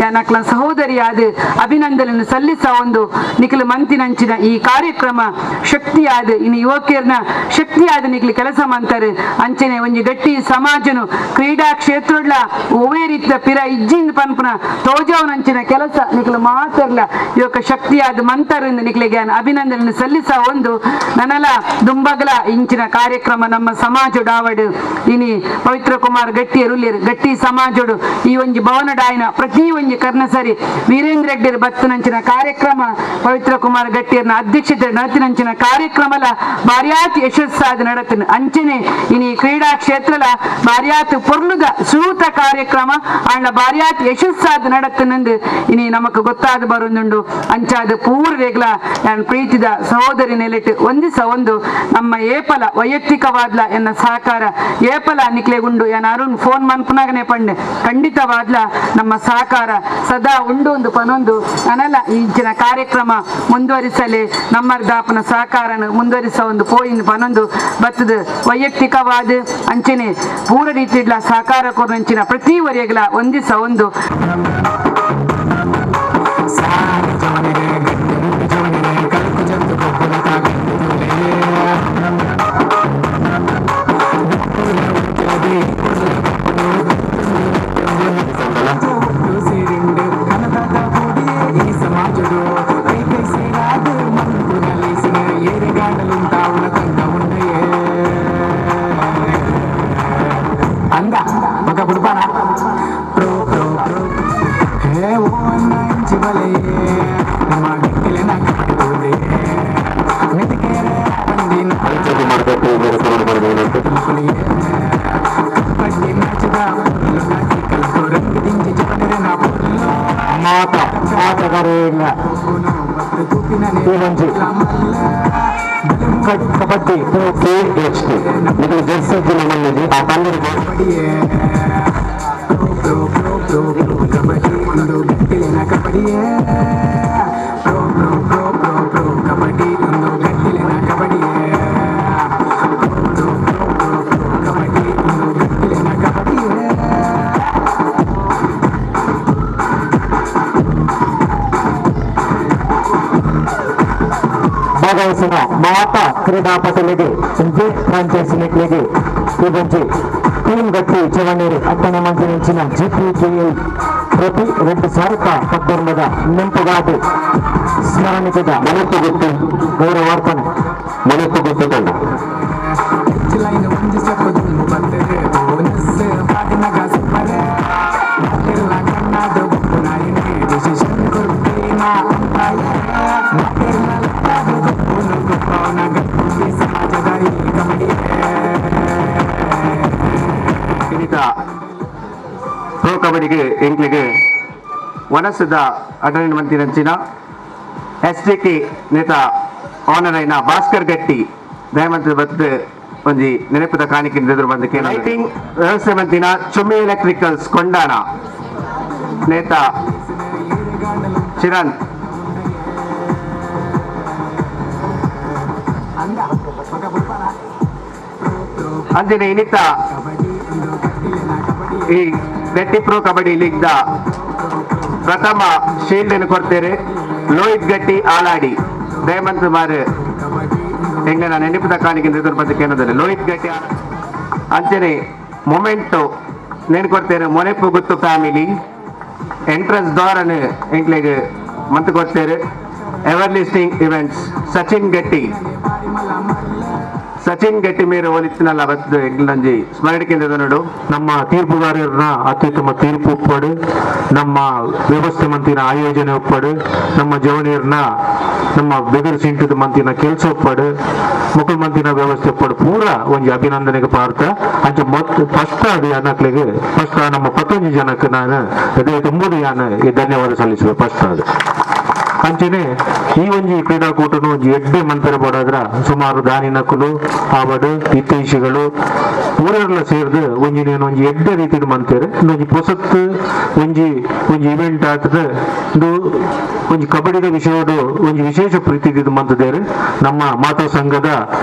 ಯಾನಕ್ಲ ಸಹೋದರಿಯಾದ ಅಭಿನಂದನೆ ಸಲ್ಲಿಸ ಒಂದು ನಿಖಿಲ ಮಂತಿನಂಚಿನ ಈ ಕಾರ್ಯಕ್ರಮ ಶಕ್ತಿಯಾದ ಇನ್ನು ಯುವಕಿಯರ್ನ ಶಕ್ತಿಯಾದ ನಿಖಿಲ ಕೆಲಸ ಮಂತಾರೆ ಅಂಚನೆ ಒಂಜಿ ಗಟ್ಟಿ ಸಮಾಜನು ಕ್ರೀಡಾ ಕ್ಷೇತ್ರಡ್ಲ ಒವೇ ರೀತಿಯ ಪಿರ ಇಜ್ಜಿಂದ ಪನ್ಪುನ ತೋಜವನಂಚಿನ ಕೆಲಸ ನಿಖಿಲ ಮಾತರ್ಲ ಯುವಕ ಶಕ್ತಿಯಾದ ಮಂತರಿಂದ ನಿಖಿಲಿಗೆ ಅಭಿನಂದನೆ ಸಲ್ಲಿಸ ಒಂದು ನನಲ ದುಂಬಗಲ ಇಂಚಿನ ಕಾರ್ಯಕ್ರಮ ನಮ್ಮ ಸಮಾಜ ಡಾವಡು ಇನಿ ಪವಿತ್ರ ಕುಮಾರ್ ಗಟ್ಟಿಯರುಲ್ಲೇರು ಗಟ್ಟಿ ಸಮಾಜಡು ಈ ಒಂಜಿ ಭವನ ಡಾಯಿನ ಪ್ರತಿ ಒಂಜಿ ಕರ್ಣಸರಿ ವೀರೇಂದ್ರ ರೆಡ್ಡಿಯರ್ ಬತ್ತನಂಚಿನ ಕಾರ್ಯಕ್ರಮ ಪವಿತ್ರ ಕುಮಾರ್ ಗಟ್ಟಿಯರ್ನ ಅಧ್ಯಕ್ಷತೆ ನಡತಿನಂಚಿನ ಕಾರ್ಯಕ್ರಮಲ ಬಾರ್ಯಾತ್ ಯಶಸ್ಸಾದ ನಡತಿನ ಅಂಚನೆ ಇನಿ ಕ್ರೀಡಾ ಕ್ಷೇತ್ರಲ ಬಾರ್ಯಾತ್ ಪೊರ್ಲುದ ಸೂತ ಕಾರ್ಯಕ್ರಮ ಅಂಡ ಬಾರ್ಯಾತ್ ಯಶಸ್ಸಾದ ನಡತಿನಂದು ಇನಿ ನಮಕ್ ಗೊತ್ತಾದ ಬರುಂದುಂಡು. ಅಂಚಾದ ಪೂರ್ವೇಗ್ಲ ನಾನು ಪ್ರೀತಿದ ಸಹೋದರಿ ನೆಲೆಟ್ ಒಂದಿಸ ಒಂದು ನಮ್ಮ ಏಪಲ ವೈಯಕ್ತಿಕವಾದ್ಲ ಎನ್ನ ಸಹಕಾರ ಏಪಲ ನಿಕ್ಲೆಗುಂಡು ಏನ್ ಅರುಣ್ ಫೋನ್ ಮನ್ಪುನಾಗನೆ ಪಂಡೆ ಖಂಡಿತವಾದ್ಲ ನಮ್ಮ ಸಹಕಾರ ಸದಾ ಉಂಡು ಒಂದು ಪನೊಂದು ಅನಲ ಇಂಚಿನ ಕಾರ್ಯಕ್ರಮ ಮುಂದುವರಿಸಲಿ ನಮ್ಮ ದಾಪನ ಸಹಕಾರನ ಮುಂದುವರಿಸ ಒಂದು ಪೋಯಿನ್ ಪನೊಂದು ಬತ್ತದ ವೈಯಕ್ತಿಕವಾದ ಅಂಚನೆ ಪೂರ ರೀತಿಡ್ಲ ಸಹಕಾರ ಕೊರಂಚಿನ ಪ್ರತಿ ವರೆಗ್ಲ ಒಂದಿಸ ಒಂದು ಕಬಡ್ಡಿ ಕೆಎಚ್ಟಿ ಇದು ಜೆರ್ಸಿ ನಮ್ಮಲ್ಲಿ ಆ ತಂಡದ ಕಬಡ್ಡಿ ಒಂದು ಗಟ್ಟಿಲಿನ ಕಬಡ್ಡಿಯೇ ಪ್ರೋ ಪ್ರೋ ಪ್ರೋ ಪ್ರೋ ಪ್ರೋ ಕಬಡ್ಡಿ ಒಂದು ಗಟ್ಟಿಲಿನ ಕಬಡ್ಡಿಯೇ ಪ್ರೋ ಪ್ರೋ ಪ್ರೋ ಪ್ರೋ ಕಬಡ್ಡಿ ಭಾಗವಹಿಸಿದ ಮಾತ ಕ್ರೀಡಾಪಟುಗಳಿಗೆ ಫ್ರಾಂಚೈಸಿಗಳಿಗೆ ಈ ಒಂಜಿ ಟೀಮ್ ಗಟ್ಟಿ ಚವಣೇರು ಅಟ್ಟಣ ಮಂತ್ರಿ ಜಿಪಿಕೆಎಲ್ ಪ್ರತಿ 2019 ನೆಂಪುಗಾದು ಸ್ಮರಣಿಕದ ಮನಸ್ಸು ಗೊತ್ತು ಗೌರವಾರ್ಪಣೆ. ಮನಸ್ಸು ಗೊತ್ತು ತಂಡ. ಪ್ರೋ ಕಬಡ್ಡಿಗೆ ಎಂಕ್ಲಿಗೆ ವನಸದ ಅಟಲಿನ ಮಂತ್ರಿ ನಂಚಿನ ಎಸ್ ಡಿ ಕೆ ನೇತ ಆನರ್ ಐನ ಭಾಸ್ಕರ್ ಗಟ್ಟಿ ದಯಮಂತ್ರಿ ಬತ್ತು ಒಂಜಿ ನೆನಪುದ ಕಾಣಿಕೆ ಎದುರು ಬಂದ ಲೈಟಿಂಗ್ ವ್ಯವಸ್ಥೆ ಮಂತಿನ ಚುಮ್ಮಿ ಎಲೆಕ್ಟ್ರಿಕಲ್ಸ್ ಕೊಂಡಾಣ ನೇತ ಚಿರಣ್. ಅಂಜನೆ ಇನಿತ ಈ ಗಟ್ಟಿ ಪ್ರೋ ಕಬಡ್ಡಿ ಲೀಗ್ the ಪ್ರಥಮ ಶೀಲ್ಡ್ ಅನ್ನು ಕೊಡ್ತೇನೆ ಲೋಹಿತ್ ಗಟ್ಟಿ ಆಲಾಡಿ ದಯಮಂತ್ ಮಾರು ಎಂಗನ ನೆನಪುದ ಕಾಣಿಕೆ ಕೇಂದ್ರದಲ್ಲಿ ಲೋಹಿತ್ ಗಟ್ಟಿ ಅಂಚನೆ ಮೊಮೆಂಟು ನೇನು ಕೊಡ್ತೇನೆ ಮೊನೆಪು ಗುತ್ತು ಫ್ಯಾಮಿಲಿ ಎಂಟ್ರೆನ್ಸ್ ದ್ವಾರನು ಎಂಕ್ಲೆಗ್ ಮಂತ್ ಕೊಡ್ತೇನೆ ever listening events Sachin Gatti Sachin Gatti ಮೇರೆ ಒಲಿತ್ತಿನಲ್ಲ ಬತ್ತು ಎಂಕ್ಲಂಜಿ ಸ್ಮರಣೆ ಕೇಂದ್ರದ ನೋಡು. ನಮ್ಮ ತೀರ್ಪುಗಾರರನ್ನ ಅತ್ಯುತ್ತಮ ತೀರ್ಪು ಒಪ್ಪಡು, ನಮ್ಮ ವ್ಯವಸ್ಥೆ ಮಂತಿನ ಆಯೋಜನೆ ಒಪ್ಪಡು, ನಮ್ಮ ಜವನಿಯರ್ನ ನಮ್ಮ ಬೆಗರ್ ಸಿಂಟದ ಮಂತಿನ ಕೆಲಸ ಒಪ್ಪಡು, ಮುಕುಲ್ ಮಂತಿನ ವ್ಯವಸ್ಥೆ ಒಪ್ಪಡು ಪೂರ ಒಂಜಿ ಅಭಿನಂದನೆಗೆ ಪಾರ್ಥ. ಅಂಚ ಮೊತ್ತ ಫಸ್ಟ್ ಅದು ಜನಕ್ಲಿಗೆ ಫಸ್ಟ್ ನಮ್ಮ 11 ಜನಕ್ಕೆ ನಾನು ಅದೇ ತುಂಬುದು ಯಾನು ಈ ಧನ್ಯವಾದ ಸಲ್ಲಿಸುವೆ ಫಸ್ಟ್ ಅದು. ಅಂಚನೆ ಈ ಒಂಜಿ ಕ್ರೀಡಾಕೂಟನು ಒಂಜಿ ಎಡ್ಡೆ ಮಂತರ ಬೋಡಾದ್ರ ಸುಮಾರು ದಾನಿನಕುಲು ಆವಡು ಹಿತೈಷಿಗಳು ಊರೆಲ್ಲ ಸೇರ್ದು ಒಂಜಿ ನೇನು ಒಂಜಿ ಎಡ್ಡೆ ರೀತಿಡ್ ಮಂತೇರು. ಒಂಜಿ ಪೊಸತ್ತು ಒಂಜಿ ಒಂಜಿ ಇವೆಂಟ್ ಆತದ ಇಂದು ಒಂಜಿ ಕಬಡ್ಡಿದ ವಿಷಯಡು ಒಂಜಿ ವಿಶೇಷ ಪ್ರೀತಿ ಇದ್ದು ಮಂತದೇರು. ನಮ್ಮ ಮಾತಾ ಸಂಘದ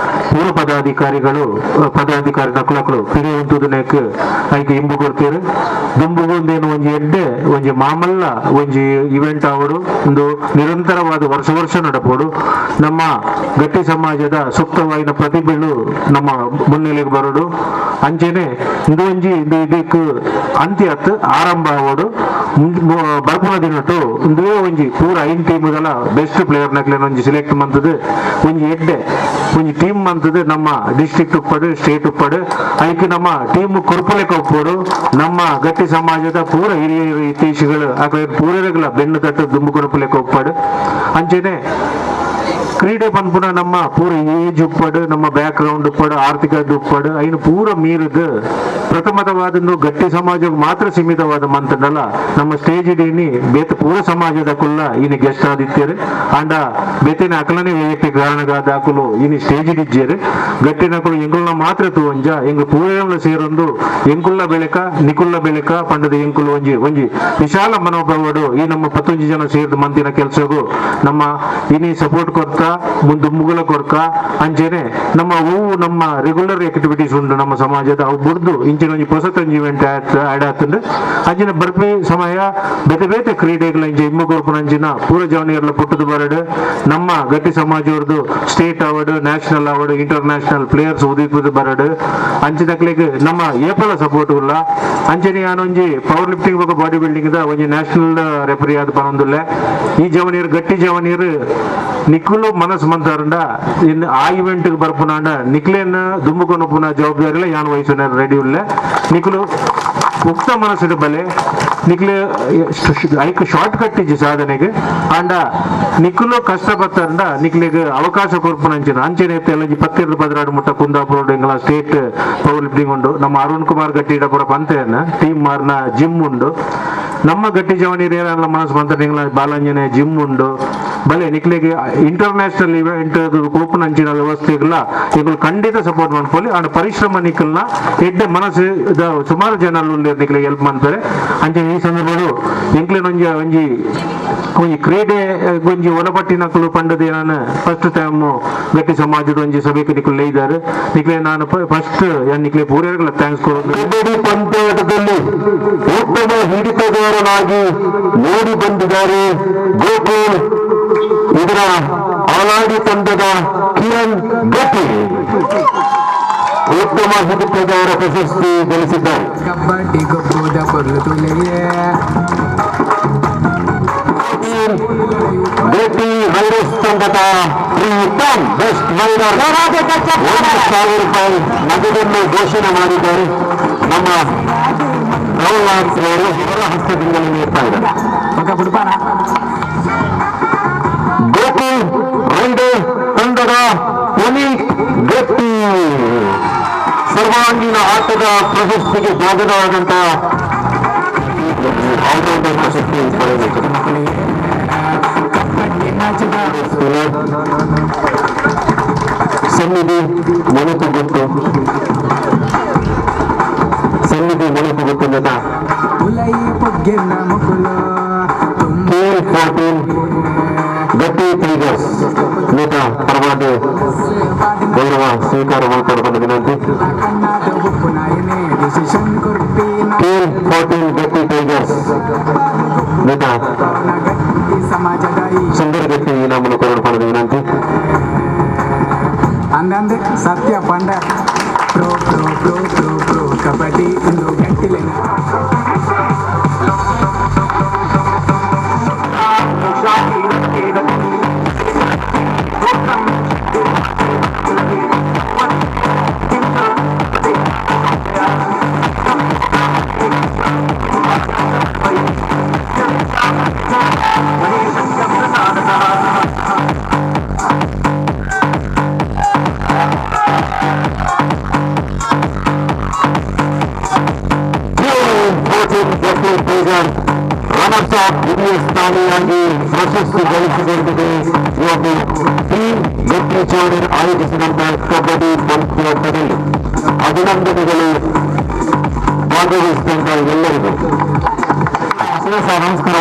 ಪೂರ್ವ ಪದಾಧಿಕಾರಿಗಳು ಪದಾಧಿಕಾರಿ ನಕುಲಕುಲು ಪಿರಿಯ ಉಂತುದನೇಕ್ ಐಕ್ ಇಂಬು ಕೊಡ್ತೇರು. ದುಂಬುಗೊಂದೇನು ಒಂಜಿ ಎಡ್ಡೆ ಒಂಜಿ ಮಾಮಲ್ಲ ಒಂಜಿ ಇವೆಂಟ್ ಆವಡು ಒಂದು ನಿರಂತರವಾದ ವರ್ಷ ವರ್ಷ ನಡಪೋಡು. ನಮ್ಮ ಗಟ್ಟಿ ಸಮಾಜದ ಸೂಕ್ತವಾದ ಪ್ರತಿಭೆಗಳು ನಮ್ಮ ಮುನ್ನೆಲೆಗೆ ಬರೋಡು. ಅಂಚೆನೆ ಇದು ಒಂಜಿ ಇದು ಇದಕ್ಕೆ ಅಂತ್ಯ ಆರಂಭ ಆವೋಡು ಬರ್ಪುನ ದಿನಟು ಇಂದುವೇ ಒಂಜಿ ಪೂರ 5 ಟೀಮ್ ದಲ ಬೆಸ್ಟ್ ಪ್ಲೇಯರ್ ನಕ್ಲೆನ್ ಒಂಜಿ ಸೆಲೆಕ್ಟ್ ಮಂತದು ಒಂಜಿ ಎಡ್ಡೆ ಒಂಜಿ ಟೀಮ್ ಮಂತದು ನಮ್ಮ ಡಿಸ್ಟ್ರಿಕ್ಟ್ ಉಪ್ಪಡು ಸ್ಟೇಟ್ ಉಪ್ಪಡು ಐಕ್ ನಮ್ಮ ಟೀಮ್ ಕೊರ್ಪುಲೆಕ ಉಪ್ಪೋಡು. ನಮ್ಮ ಗಟ್ಟಿ ಸಮಾಜದ ಪೂರ ಹಿರಿಯ ಹಿತೈಷಿಗಳು ಅಕಲೆ ಪೂರಗಳ ಬೆನ್ನು ತಟ್ಟು ದುಂಬು ಕೊರಪುಲೆಕ ಉಪ್ಪಡು. ಅಂಚೆನೆ ಕ್ರೀಡೆ ಪನ್ಪುನ ನಮ್ಮ ಪೂರ ಏಜ್ ಉಪ್ಪಡು, ನಮ್ಮ ಬ್ಯಾಕ್ ಗ್ರೌಂಡ್ ಉಪ್ಪಡು, ಆರ್ಥಿಕ ಉಪ್ಪಡು ಐನು ಪೂರ ಮೀರಿದು ಪ್ರಥಮತವಾದ ಗಟ್ಟಿ ಸಮಾಜಕ್ಕೆ ಮಾತ್ರ ಸೀಮಿತವಾದ ಮಂತಂಡಲ್ಲ ನಮ್ಮ ಸ್ಟೇಜ್ ಡೀನಿ ಬೇತ ಪೂರ ಸಮಾಜದ ಕುಲ್ಲ ಈನಿ ಗೆಸ್ಟ್ ಆದಿತ್ಯರು ಅಂಡ ಬೇತೇನೆ ಅಕಲನೆ ವೈಯಕ್ತಿಕ ಕಾರಣಗಾದ ಅಕುಲು ಈನಿ ಸ್ಟೇಜ್ ಡಿಜ್ಜೇರು. ಗಟ್ಟಿನಕುಲು ಎಂಕುಲ್ನ ಮಾತ್ರ ತೂವಂಜ ಎಂಗ್ ಪೂರ ಸೇರೊಂದು ಎಂಕುಲ್ಲ ಬೆಳಕ ನಿಕುಲ್ಲ ಬೆಳಕ ಪಂಡದ ಎಂಕುಲು ಒಂಜಿ ಒಂಜಿ ವಿಶಾಲ ಮನೋಭಾವಡು ಈ ನಮ್ಮ 11 ಜನ ಸೇರಿದ ಮಂದಿನ ಕೆಲಸಗೂ ನಮ್ಮ ಇನಿ ಸಪೋರ್ಟ್ ಕೊರ್ತಾ ಮುಂದೆ ಮುಗುಲ ಕೊರ್ಕ. ಅಂಚೆನೆ ನಮ್ಮ ಹೂವು ನಮ್ಮ ರೆಗ್ಯುಲರ್ ಆಕ್ಟಿವಿಟೀಸ್ ಉಂಟು ನಮ್ಮ ಸಮಾಜದ ಅವು ಬುಡ್ದು ಇಂಚಿನ ಒಂಜಿ ಪೊಸತೊಂಜಿ ಇವೆಂಟ್ ಆಡ್ ಆತುಂಡು. ಅಂಚಿನ ಬರ್ಪಿ ಸಮಯ ಬೇತೆ ಬೇತೆ ಕ್ರೀಡೆಗಳ ಇಂಚ ಇಮ್ಮು ಕೊರ್ಪುನ ಅಂಚಿನ ಪೂರ ಜವನಿಯರ್ಲ ಪುಟ್ಟದು ಬರಡು ನಮ್ಮ ಗಟ್ಟಿ ಸಮಾಜವ್ರದ್ದು state award national award international players ಉದಿಪುದು ಬರಡು ಅಂಚಿನಕ್ಲೆಗ್ ನಮ್ಮ ಏಪಲ ಸಪೋರ್ಟ್ ಉಲ್ಲ. ಅಂಚನೆ ಯಾನೊಂಜಿ ಪವರ್ ಲಿಫ್ಟಿಂಗ್ ಬೊಕ ಬಾಡಿ ಬಿಲ್ಡಿಂಗ್ ದ ಒಂಜಿ ನ್ಯಾಷನಲ್ ರೆಫರಿ ಆದ್ ಪನೊಂದುಲ್ಲೆ. ಈ ಜವನಿಯರ್ ಗಟ್ಟಿ ಜವನಿಯರ್ ನಿಕ್ಕುಲು ಮನಸ್ಸು ಮಂತಾರಂಡ ಇನ್ನು ಆ ಇವೆಂಟ್ ಬರ್ಪುನಾಂಡ ನಿಕ್ಲೇನ ದುಂಬುಕೊನು ಪುನ ಜವಾಬ್ದಾರಿಲ ಯಾನ್ ವಹಿಸುನ ರೆಡಿ ಉಲ್ಲೆ. ನಿಕ್ಕುಲು ಉಕ್ತ ಮನಸ್ಸಿನ ಬಲೆ ನಿಕ್ಲೆ ಐಕ್ ಶಾರ್ಟ್ ಕಟ್ ಇಜ್ಜಿ ಸಾಧನೆಗೆ ಅಂಡ ನಿಕ್ಕುಲು ಕಷ್ಟಪತ್ತಂಡ ನಿಕ್ಲೆಗ್ ಅವಕಾಶ ಕೊರ್ಪುನಂಚಿನ ಅಂಚನೆ ಇತ್ತೆ 22 12 ಮುಟ್ಟ ಕುಂದಾಪುರ ಎಂಗಲ ಸ್ಟೇಟ್ ಪವರ್ ಲಿಫ್ಟಿಂಗ್ ಉಂಡು. ನಮ್ಮ ಅರುಣ್ ಕುಮಾರ್ ಗಟ್ಟಿ ಪುರ ಪಂತೆಯನ್ನ ಟೀಮ್ ಮಾರ್ನ ಜಿಮ್ ಉಂಡು. ನಮ್ಮ ಗಟ್ಟಿ ಜವನಿ ಏನೆಲ್ಲ ಮನಸ್ಸು ಬಂತ ನಿಂಗ್ಲ ಬಾಲಾಂಜನೆ ಜಿಮ್ ಉಂಡು ಬಲೆ ನಿಕ್ಲೆಗ್ ಇಂಟರ್ನ್ಯಾಷನಲ್ ಇವೆಂಟ್ ಕೋಪನ ಅಂಚಿನ ವ್ಯವಸ್ಥೆಗಳ ಎಂಕುಲು ಖಂಡಿತ ಸಪೋರ್ಟ್ ಮಾಡ್ಕೊಳ್ಳಿ. ಅಂಡ್ ಪರಿಶ್ರಮ ನಿಕ್ಕಲ್ನ ಎಡ್ಡೆ ಮನಸ್ಸು ಸುಮಾರು ಜನ ನಿಕ್ಲೆಗ್ ಹೆಲ್ಪ್ ಮಾಡ್ತಾರೆ. ಅಂಚನೆ ಈ ಸಂದರ್ಭಡು ಎಂಕ್ಲೆನ ಒಂಜಿ ಒಂಜಿ ಒಂಜಿ ಕ್ರೀಡೆ ಒಂಜಿ ಒಲಪಟ್ಟಿನಕುಲು ಪಂಡದ ನಾನು ಫಸ್ಟ್ ಟೈಮ್ ಗಟ್ಟಿ ಸಮಾಜದ ಒಂಜಿ ಸಭೆಗೆ ನಿಕ್ಕುಲು ಲೇಯ್ದಾರೆ. ನಿಕ್ಲೆ ನಾನು ಫಸ್ಟ್ ನಿಕ್ಲೆ ಪೂರೈಗಳ thanks ಕೊಡೋದು. ಕಬಡ್ಡಿ ಪಂದ್ಯಾಟದಲ್ಲಿ ಉತ್ತಮ ಹಿಡಿತಗಾರನಾಗಿ ಮೂಡಿ ಬಂದಿದ್ದಾರೆ ಗೋಕುಲ್. ಇದರ Kaladi ತಂಡದ ಕಿರಣ್ ಗಟ್ಟಿ ಉತ್ತಮ ಹಿಡಿತಗಾರ ಪ್ರಶಸ್ತಿ ಗಳಿಸಿದ್ದಾರೆ. ಕಬಡ್ಡಿ ಗೊಬ್ಬುದ ಪೊರ್ಲು ತುಲೆಯೇ ಗಟ್ಟಿ ವೈರಸ್ ತಂಡದ ಪ್ರೀತಮ್ ಬೆಸ್ಟ್ ವೈರರ್ 1000 ರೂಪಾಯಿ ನಗದನ್ನು ಘೋಷಣೆ ಮಾಡಿದ್ದಾರೆ. ನಮ್ಮ ರಾಹುಲ್ ನಾಥ್ ಅವರು ಅವರ ಹಸ್ತದಿಂದಲೇ ನೀಡ್ತಾ ಇದ್ದಾರೆ. ಗೋಕುಲ್ ರೆಂಡು ತಂಡದ ಪುನೀತ್ ಗಟ್ಟಿ ಸರ್ವಾಂಗೀಣ ಆಟದ ಪ್ರಶಸ್ತಿಗೆ ಭಾಗವಾದಂತಹ ಆಲ್ರೌಂಡರ್ ಪ್ರಶಸ್ತಿ ಪಡೆಯಬೇಕು. ಸನ್ನಿಧಿ ಮೊಳಕುಗೊಟ್ಟು ಸನ್ನಿಧಿ ಮೊಳಕುಗೊಟ್ಟು ನಟ K14 ಗಟ್ಟಿ ಟೈಗರ್ಸ್ ನಟ ಪರವಾಗಿ ಗೌರವ ಸ್ವೀಕಾರ ಮಾಡಿಕೊಂಡು ವಿನಂತಿ. K14 ಗಟ್ಟಿ ಟೈಗರ್ಸ್ ನಟ ಸುಂದರ ಗಟ್ಟಿ ಇನಾಮನ್ನು ಕೊರಡು ವಿನಂತಿ. ಅಂದಂದೆ ಸತ್ಯ ಪಂಡ pro pro pro pro pro kabaddi ಇಂದು ಗಟ್ಟಿಲೆನ. ರನರ್ಸ್ ಅಪ್ ದ್ವಿತೀಯ ಸ್ಥಾನಿಯಾಗಿ ಪ್ರಶಸ್ತಿ ಗಳಿಸಿಕೊಂಡಿದೆ. ಇವತ್ತು ಟೀಮ್ ಗಟ್ಟಿ ಚೌಡರ್ ಆಯೋಜಿಸಿದಂತಹ ಕಬಡ್ಡಿ ಪಂದ್ಯಾಟದಲ್ಲಿ ಅಭಿನಂದನೆಗಳು ಭಾಗವಹಿಸಿದಂತಹ ಎಲ್ಲರಿಗೂ. ಸರ್ ನಮಸ್ಕಾರ.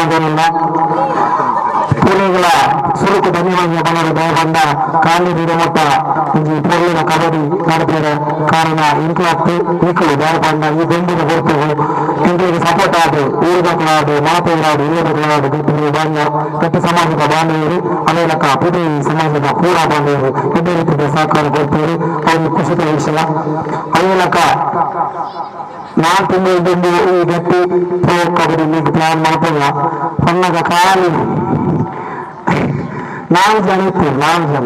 ಪುಣೆಗಳ ಸುರುಕು ಧನ್ಯವಾದ ಬಣ್ಣದ ದಯಬಂದ ಕಾಲಿ ನೀಡಮಟ್ಟ ಒಂಜಿ ಪೊರ್ಲಿನ ಕಬಡ್ಡಿ ನಡಪಿನ ಕಾರಣ ಇಂಕ್ಲಾಕ್ತು ಈಕಲು ದಯಬಂದ ಈ ಬೆಂಡಿನ ಹೊರತು ಎಂಗಳಿಗೆ ಸಪೋರ್ಟ್ ಆದ ಊರುದಕ್ಕಲಾಡು ಮಾತೆಯರಾಡು ಇಲ್ಲದಕ್ಕಲಾಡು ಗಟ್ಟಿ ಬಾಂಧ ಗಟ್ಟಿ ಸಮಾಜದ ಬಾಂಧವರು ಅನೇಕ ಪುಡಿ ಸಮಾಜದ ಪೂರ ಬಾಂಧವರು ಇದೇ ರೀತಿಯ ಸಹಕಾರ ಕೊಡ್ತೀರಿ ಅವ್ರಿಗೆ ಖುಷಿತ ವಿಷಯ. ಅನೇಕ 4 ತಿಂಗಳಿಂದ ಈ ಗಟ್ಟಿ pro kabaddi league plan ಮಾಡ್ತಲ್ಲ ಹೊನ್ನಗ ಖಾಲಿ 4 ಜನ ಇತ್ತು. 4 ಜನ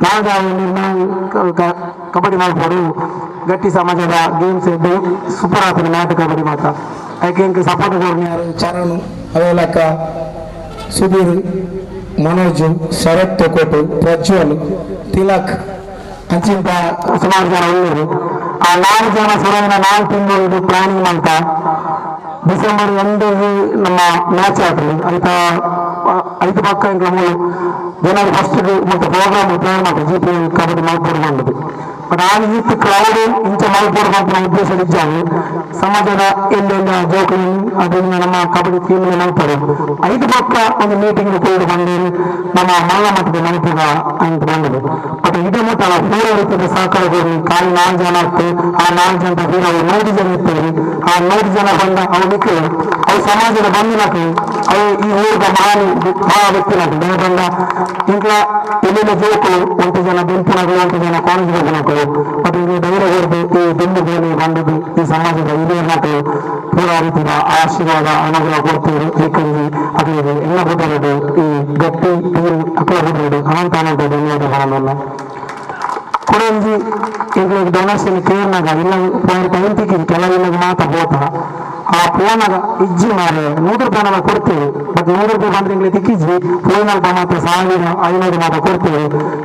4 ಜನ ಕಬಡ್ಡಿ ಮಾಡ್ಬೋದು. ಗಟ್ಟಿ ಸಮಾಜದ ಗೇಮ್ಸ್ ಇದ್ದು ಸೂಪರ್ ಆಗ್ತದೆ ಮ್ಯಾಟ್ ಕಬಡ್ಡಿ ಮಾತ್ರ. ಅದಕ್ಕೆ ಎಂಕ್ ಸಪೋರ್ಟ್ ಕೊಡ್ನಿ ಚರಣ್ ಅವೇಲಕ್ಕ ಸುಧೀರ್ ಮನೋಜ್ ಶರತ್ ತೊಕೋಟು ಪ್ರಜ್ವಲ್ ತಿಲಕ್ ಅಂಚಿಂತ ಸುಮಾರು ಜನ ಉಳ್ಳರು. ಆ 4 ಜನ ಸುರವಿನ 4 ತಿಂಗಳು ಪ್ಲಾನಿಂಗ್ ಮಾಡ್ತಾ ಡಿಸೆಂಬರ್ 1 ನಮ್ಮ ಮ್ಯಾಚ್ ಆಗ್ತದೆ. ಆಯ್ತಾ ಐದು ಪಕ್ಕ ಇಂಕ ಮೂಲು ಜನವರಿ ಫಸ್ಟ್ ಮತ್ತು ಪ್ರೋಗ್ರಾಮ್ ಪ್ಲಾನ್ ಮಾಡ್ತಾರೆ ಜಿ ಪಿ ಕಬಡ್ಡಿ ಮಲ್ಪೋಡು ಬಂದದ್ದು. ಬಟ್ ಆ ಈತ್ ಕ್ರೌಡ್ ಇಂಚ ಮಲ್ಪೋಡು ಅಂತ ಉದ್ದೇಶ ಇದ್ದಾವೆ. ಸಮಾಜದ ಎಲ್ಲೆಲ್ಲ ಜೋಕುಲು ಅದರಿಂದ ನಮ್ಮ ಕಬಡ್ಡಿ ಟೀಮ್ ಮಲ್ಪೋಡು ಐದು ಪಕ್ಕ ಒಂದು ಮೀಟಿಂಗ್ ಕೂಡ ಬಂದಿರು ನಮ್ಮ ಮಲ್ಲ ಮಟ್ಟದ ಮಲ್ಪುಗ ಅಂತ ಬಂದದ್ದು. ಬಟ್ ಇದೇ ಮಟ್ಟ ಪೂರ ರೀತಿಯ ಸಹಕಾರ ಖಾಲಿ 4 ಜನ ಆಗ್ತದೆ. ಆ 4 ಜನ ನಾವು 100 ಜನ ಇರ್ತೇವೆ. ಆ 100 ಜನ ಬಂದ ಅವ್ರು ನಿಕ್ಕಲು ಅವು ಸಮಾಜದ ಬಂದಿನಕು ಅವು ಈ ಊರದ ಮಹಾನ್ ಮಹಾ ವ್ಯಕ್ತಿನಕು ಬಂದ ಇಂಕ್ಲ ಎಲ್ಲೆಲ್ಲ ಜೋಕುಲು ಒಂಟು ಜನ ಬೆಂಪುನಗಳು ಒಂಟು ಜನ ಕಾಲೇಜ್ ಹೋಗಿನಕಲು ಮತ್ತು ಇಲ್ಲಿ ಧೈರ್ಯ ಹೊರದು ಈ ಬೆಂಬು ಬೇನೆ ಬಂದದ್ದು ಈ ಸಮಾಜದ ಹಿರಿಯರ್ನಕಲು ಪೂರ ರೀತಿಯ ಆಶೀರ್ವಾದ ಅನುಗ್ರಹ ಕೊಡ್ತೀರಿ. ಏಕೆಂದರೆ ಅದೇ ಎಲ್ಲ ಬುದ್ಧರದು ಈ ಗಟ್ಟಿ ತೀರು ಅಕಲ ಬುದ್ಧರದು ಅನಂತ ಅನಂತ ಧನ್ಯವಾದಗಳನ್ನೆಲ್ಲ ಕೊಡಂಜಿ ಎಂಕ್ಲೆಗ್ ಡೊನೇಷನ್ ಕೇರ್ನಾಗ ಇಲ್ಲ ಟೈಮ್ ತಿಕ್ಕಿದ್ ಕೆಲವಿಲ್ಲ ಮಾತ್ರ ಹೋತ ಆ ಫೋನಾಗ ಇಜ್ಜಿ ಮಾರೆ 100 ರೂಪಾಯಿ ನಮಗೆ ಕೊಡ್ತೇವೆ. ಬಟ್ 100 ರೂಪಾಯಿ ಬಂದ್ರೆ ಎಂಕ್ಲೆ ತಿಕ್ಕಿಜ್ಜಿ ಫೋನಲ್ಪ ಮಾತ್ರ 1500 ಮಾತ್ರ ಕೊಡ್ತೇವೆ.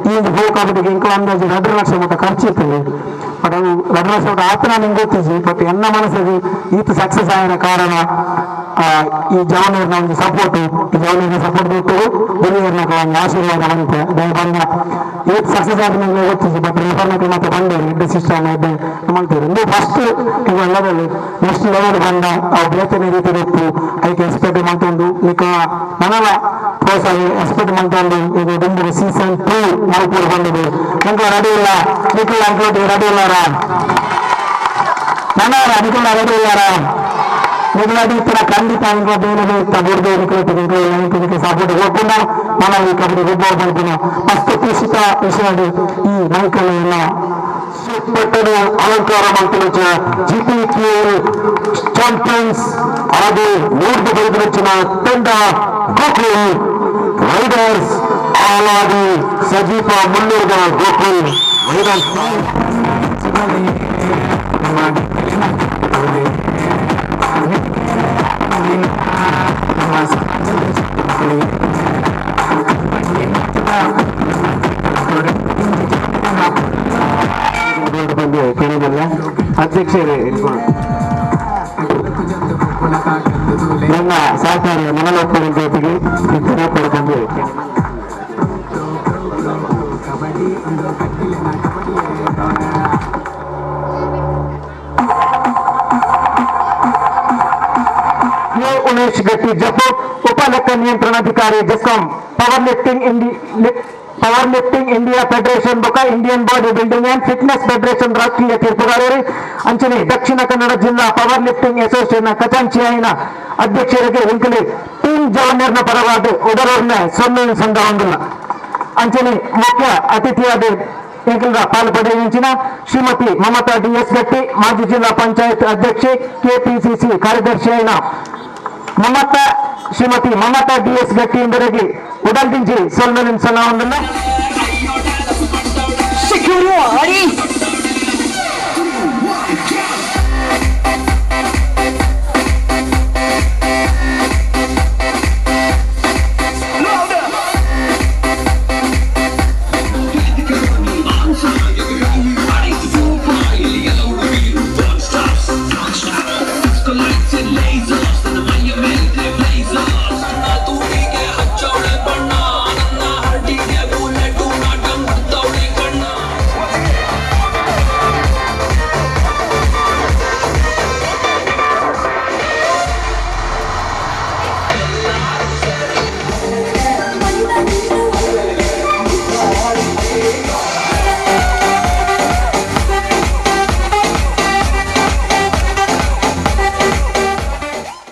ಈ ಹೋ ಕಬಡ್ಡಿಗೆ ಎಂಕ್ಲ ಅಂದಾಜು 2.5 ಲಕ್ಷ ಮಾತ್ರ ಖರ್ಚು ಇರ್ತದೆ. ಬಟ್ ಅವು 2.5 ಲಕ್ಷ ಆತನ ನಿಂಗೆ ಗೊತ್ತಿಜ್ಜಿ. ಬಟ್ ಎನ್ನ ಮನಸ್ಸಿಗೆ ಈತ ಸಕ್ಸಸ್ ಆಗಿರೋ ಕಾರಣ ಈ ಜವನೀರ್ನ ಒಂದು ಸಪೋರ್ಟ್, ಈ ಜವನೀರ್ನ ಸಪೋರ್ಟ್ ಬಿಟ್ಟು ಹಿರಿಯರ್ನ ಒಂದು ಆಶೀರ್ವಾದ ಬಂತೆ ಬಂದ ಇವತ್ತು ಸಕ್ಸಸ್ ಆದ ಮೇಲೆ ಗೊತ್ತಿದೆ. ಬಟ್ ರೆಫರ್ನಕ್ಕೆ ಮತ್ತೆ ಬಂದೇವೆ ಎಡ್ಡೆ ಸಿಸ್ಟಮ್ ಎಡ್ಡೆ ಮಾಡ್ತೇವೆ. ಇಂದು ಫಸ್ಟ್ ಈಗ level next level ಬಂದ ಆ ಬೇತನೆ ರೀತಿ ಇತ್ತು. ಅದಕ್ಕೆ ಎಕ್ಸ್ಪೆಕ್ಟ್ ಮಾಡ್ಕೊಂಡು ನಿಕ ನನಗ ಪ್ರೋತ್ಸಾಹ ಎಕ್ಸ್ಪೆಕ್ಟ್ ಮಾಡ್ಕೊಂಡು ಈಗ ದುಂಬು ಸೀಸನ್ 2 ಮಲ್ಪೂರ್ ಬಂದಿದೆ. ಎಂತ ರೆಡಿ ಇಲ್ಲ ನಿಖಿಲ್ ಅಂಕ್ಲೋಟಿ ರೆಡಿ ಇಲ್ಲಾರ ನನ್ನ ನಿಖಿಲ್ ರೆಡಿ ಇಲ್ಲಾರ ಮೊದಲಾಡಿ ಇತ್ತರ ಖಂಡಿತ ಇಂಕ ಬೇರೆ ಬೇರೆ ಬುಡ್ದು ನಿಕ್ಲೆ ಸಪೋರ್ಟ್ ಕೊಡ್ಕೊಂಡು మన ಈ ಕಬಡ್ಡಿ ಗೊಬ್ಬರ ಪಡ್ಪಿನ ಮಸ್ತ್ ಖುಷಿತ ವಿಷಯ ಈ ಮೈಕಲ್ಲೆಲ್ಲ ಪಟ್ಟಣ ಅಲಂಕಾರ ಮಂತ್ರಿಚ ಜಿಪಿಕೆ ಚಾಂಪಿಯನ್ಸ್ ಹಾಗೂ ಮೂರ್ದು ಬರೆದಿನ ತಂಡ ಗೋಕುಲ್ ರೈಡರ್ಸ್ ಆಲಾದಿ ಸಜೀಪ ಮುನ್ನೂರದ ಗೋಕುಲ್ ರೈಡರ್ಸ್. ಬಂದು ಕೇಳೋದಲ್ಲ ಅಧ್ಯಕ್ಷರೇ, ನನ್ನ ಸಹಕಾರಿ ಮನಲೋಪ್ಪನ ಜೊತೆಗೆ ಇಬ್ಬರು ಬಂದು ಉಮೇಶ್ ಗಟ್ಟಿ ಜಪು, ಉಪ ಲೆಕ್ಕ ನಿಯಂತ್ರಣಾಧಿಕಾರಿ GESCOM power lifting power lifting India federation ಬೊಕ Indian body building and fitness federation ರಾಷ್ಟ್ರೀಯ ತೀರ್ಪುಗಾರರು ಅಂಚನೆ ದಕ್ಷಿಣ ಕನ್ನಡ ಜಿಲ್ಲಾ ಪವರ್ ಲಿಫ್ಟಿಂಗ್ ಅಸೋಸಿಯೇಷನ್ ಖಜಾಂಚಿಯಾಯಿನ ಅಧ್ಯಕ್ಷರಿಗೆ ಎಂಕಲಿ ಟೀಮ್ ಜವನ್ಯರ್ನ ಪರವಾದ ಉಡರವ್ರನ್ನ ಸೊನ್ನೆ ಸಂಘ ಹೊಂದಿಲ್ಲ. ಅಂಚನೆ ಮುಖ್ಯ ಅತಿಥಿಯಾದ ಎಂಕಲ್ರ ಪಾಲು ಪಡೆಯಿನ ಶ್ರೀಮತಿ ಮಮತಾ ಡಿ ಎಸ್ ಗಟ್ಟಿ, ಮಾಜಿ ಜಿಲ್ಲಾ ಪಂಚಾಯತ್ ಅಧ್ಯಕ್ಷೆ, ಕೆಪಿಸಿಸಿ ಕಾರ್ಯದರ್ಶಿ అయిన ಮಮತಾ ಶ್ರೀಮತಿ ಮಮತಾ ಡಿ ಎಸ್ ಗಟ್ಟಿ ಎಂದರಿಗೆ ಉಡಲ್ದಿಂಜಿ ಸೊಲ್ಮೆಲಿನ್ ಸಲ ಹೊಂದಿಲ್ಲ. Secure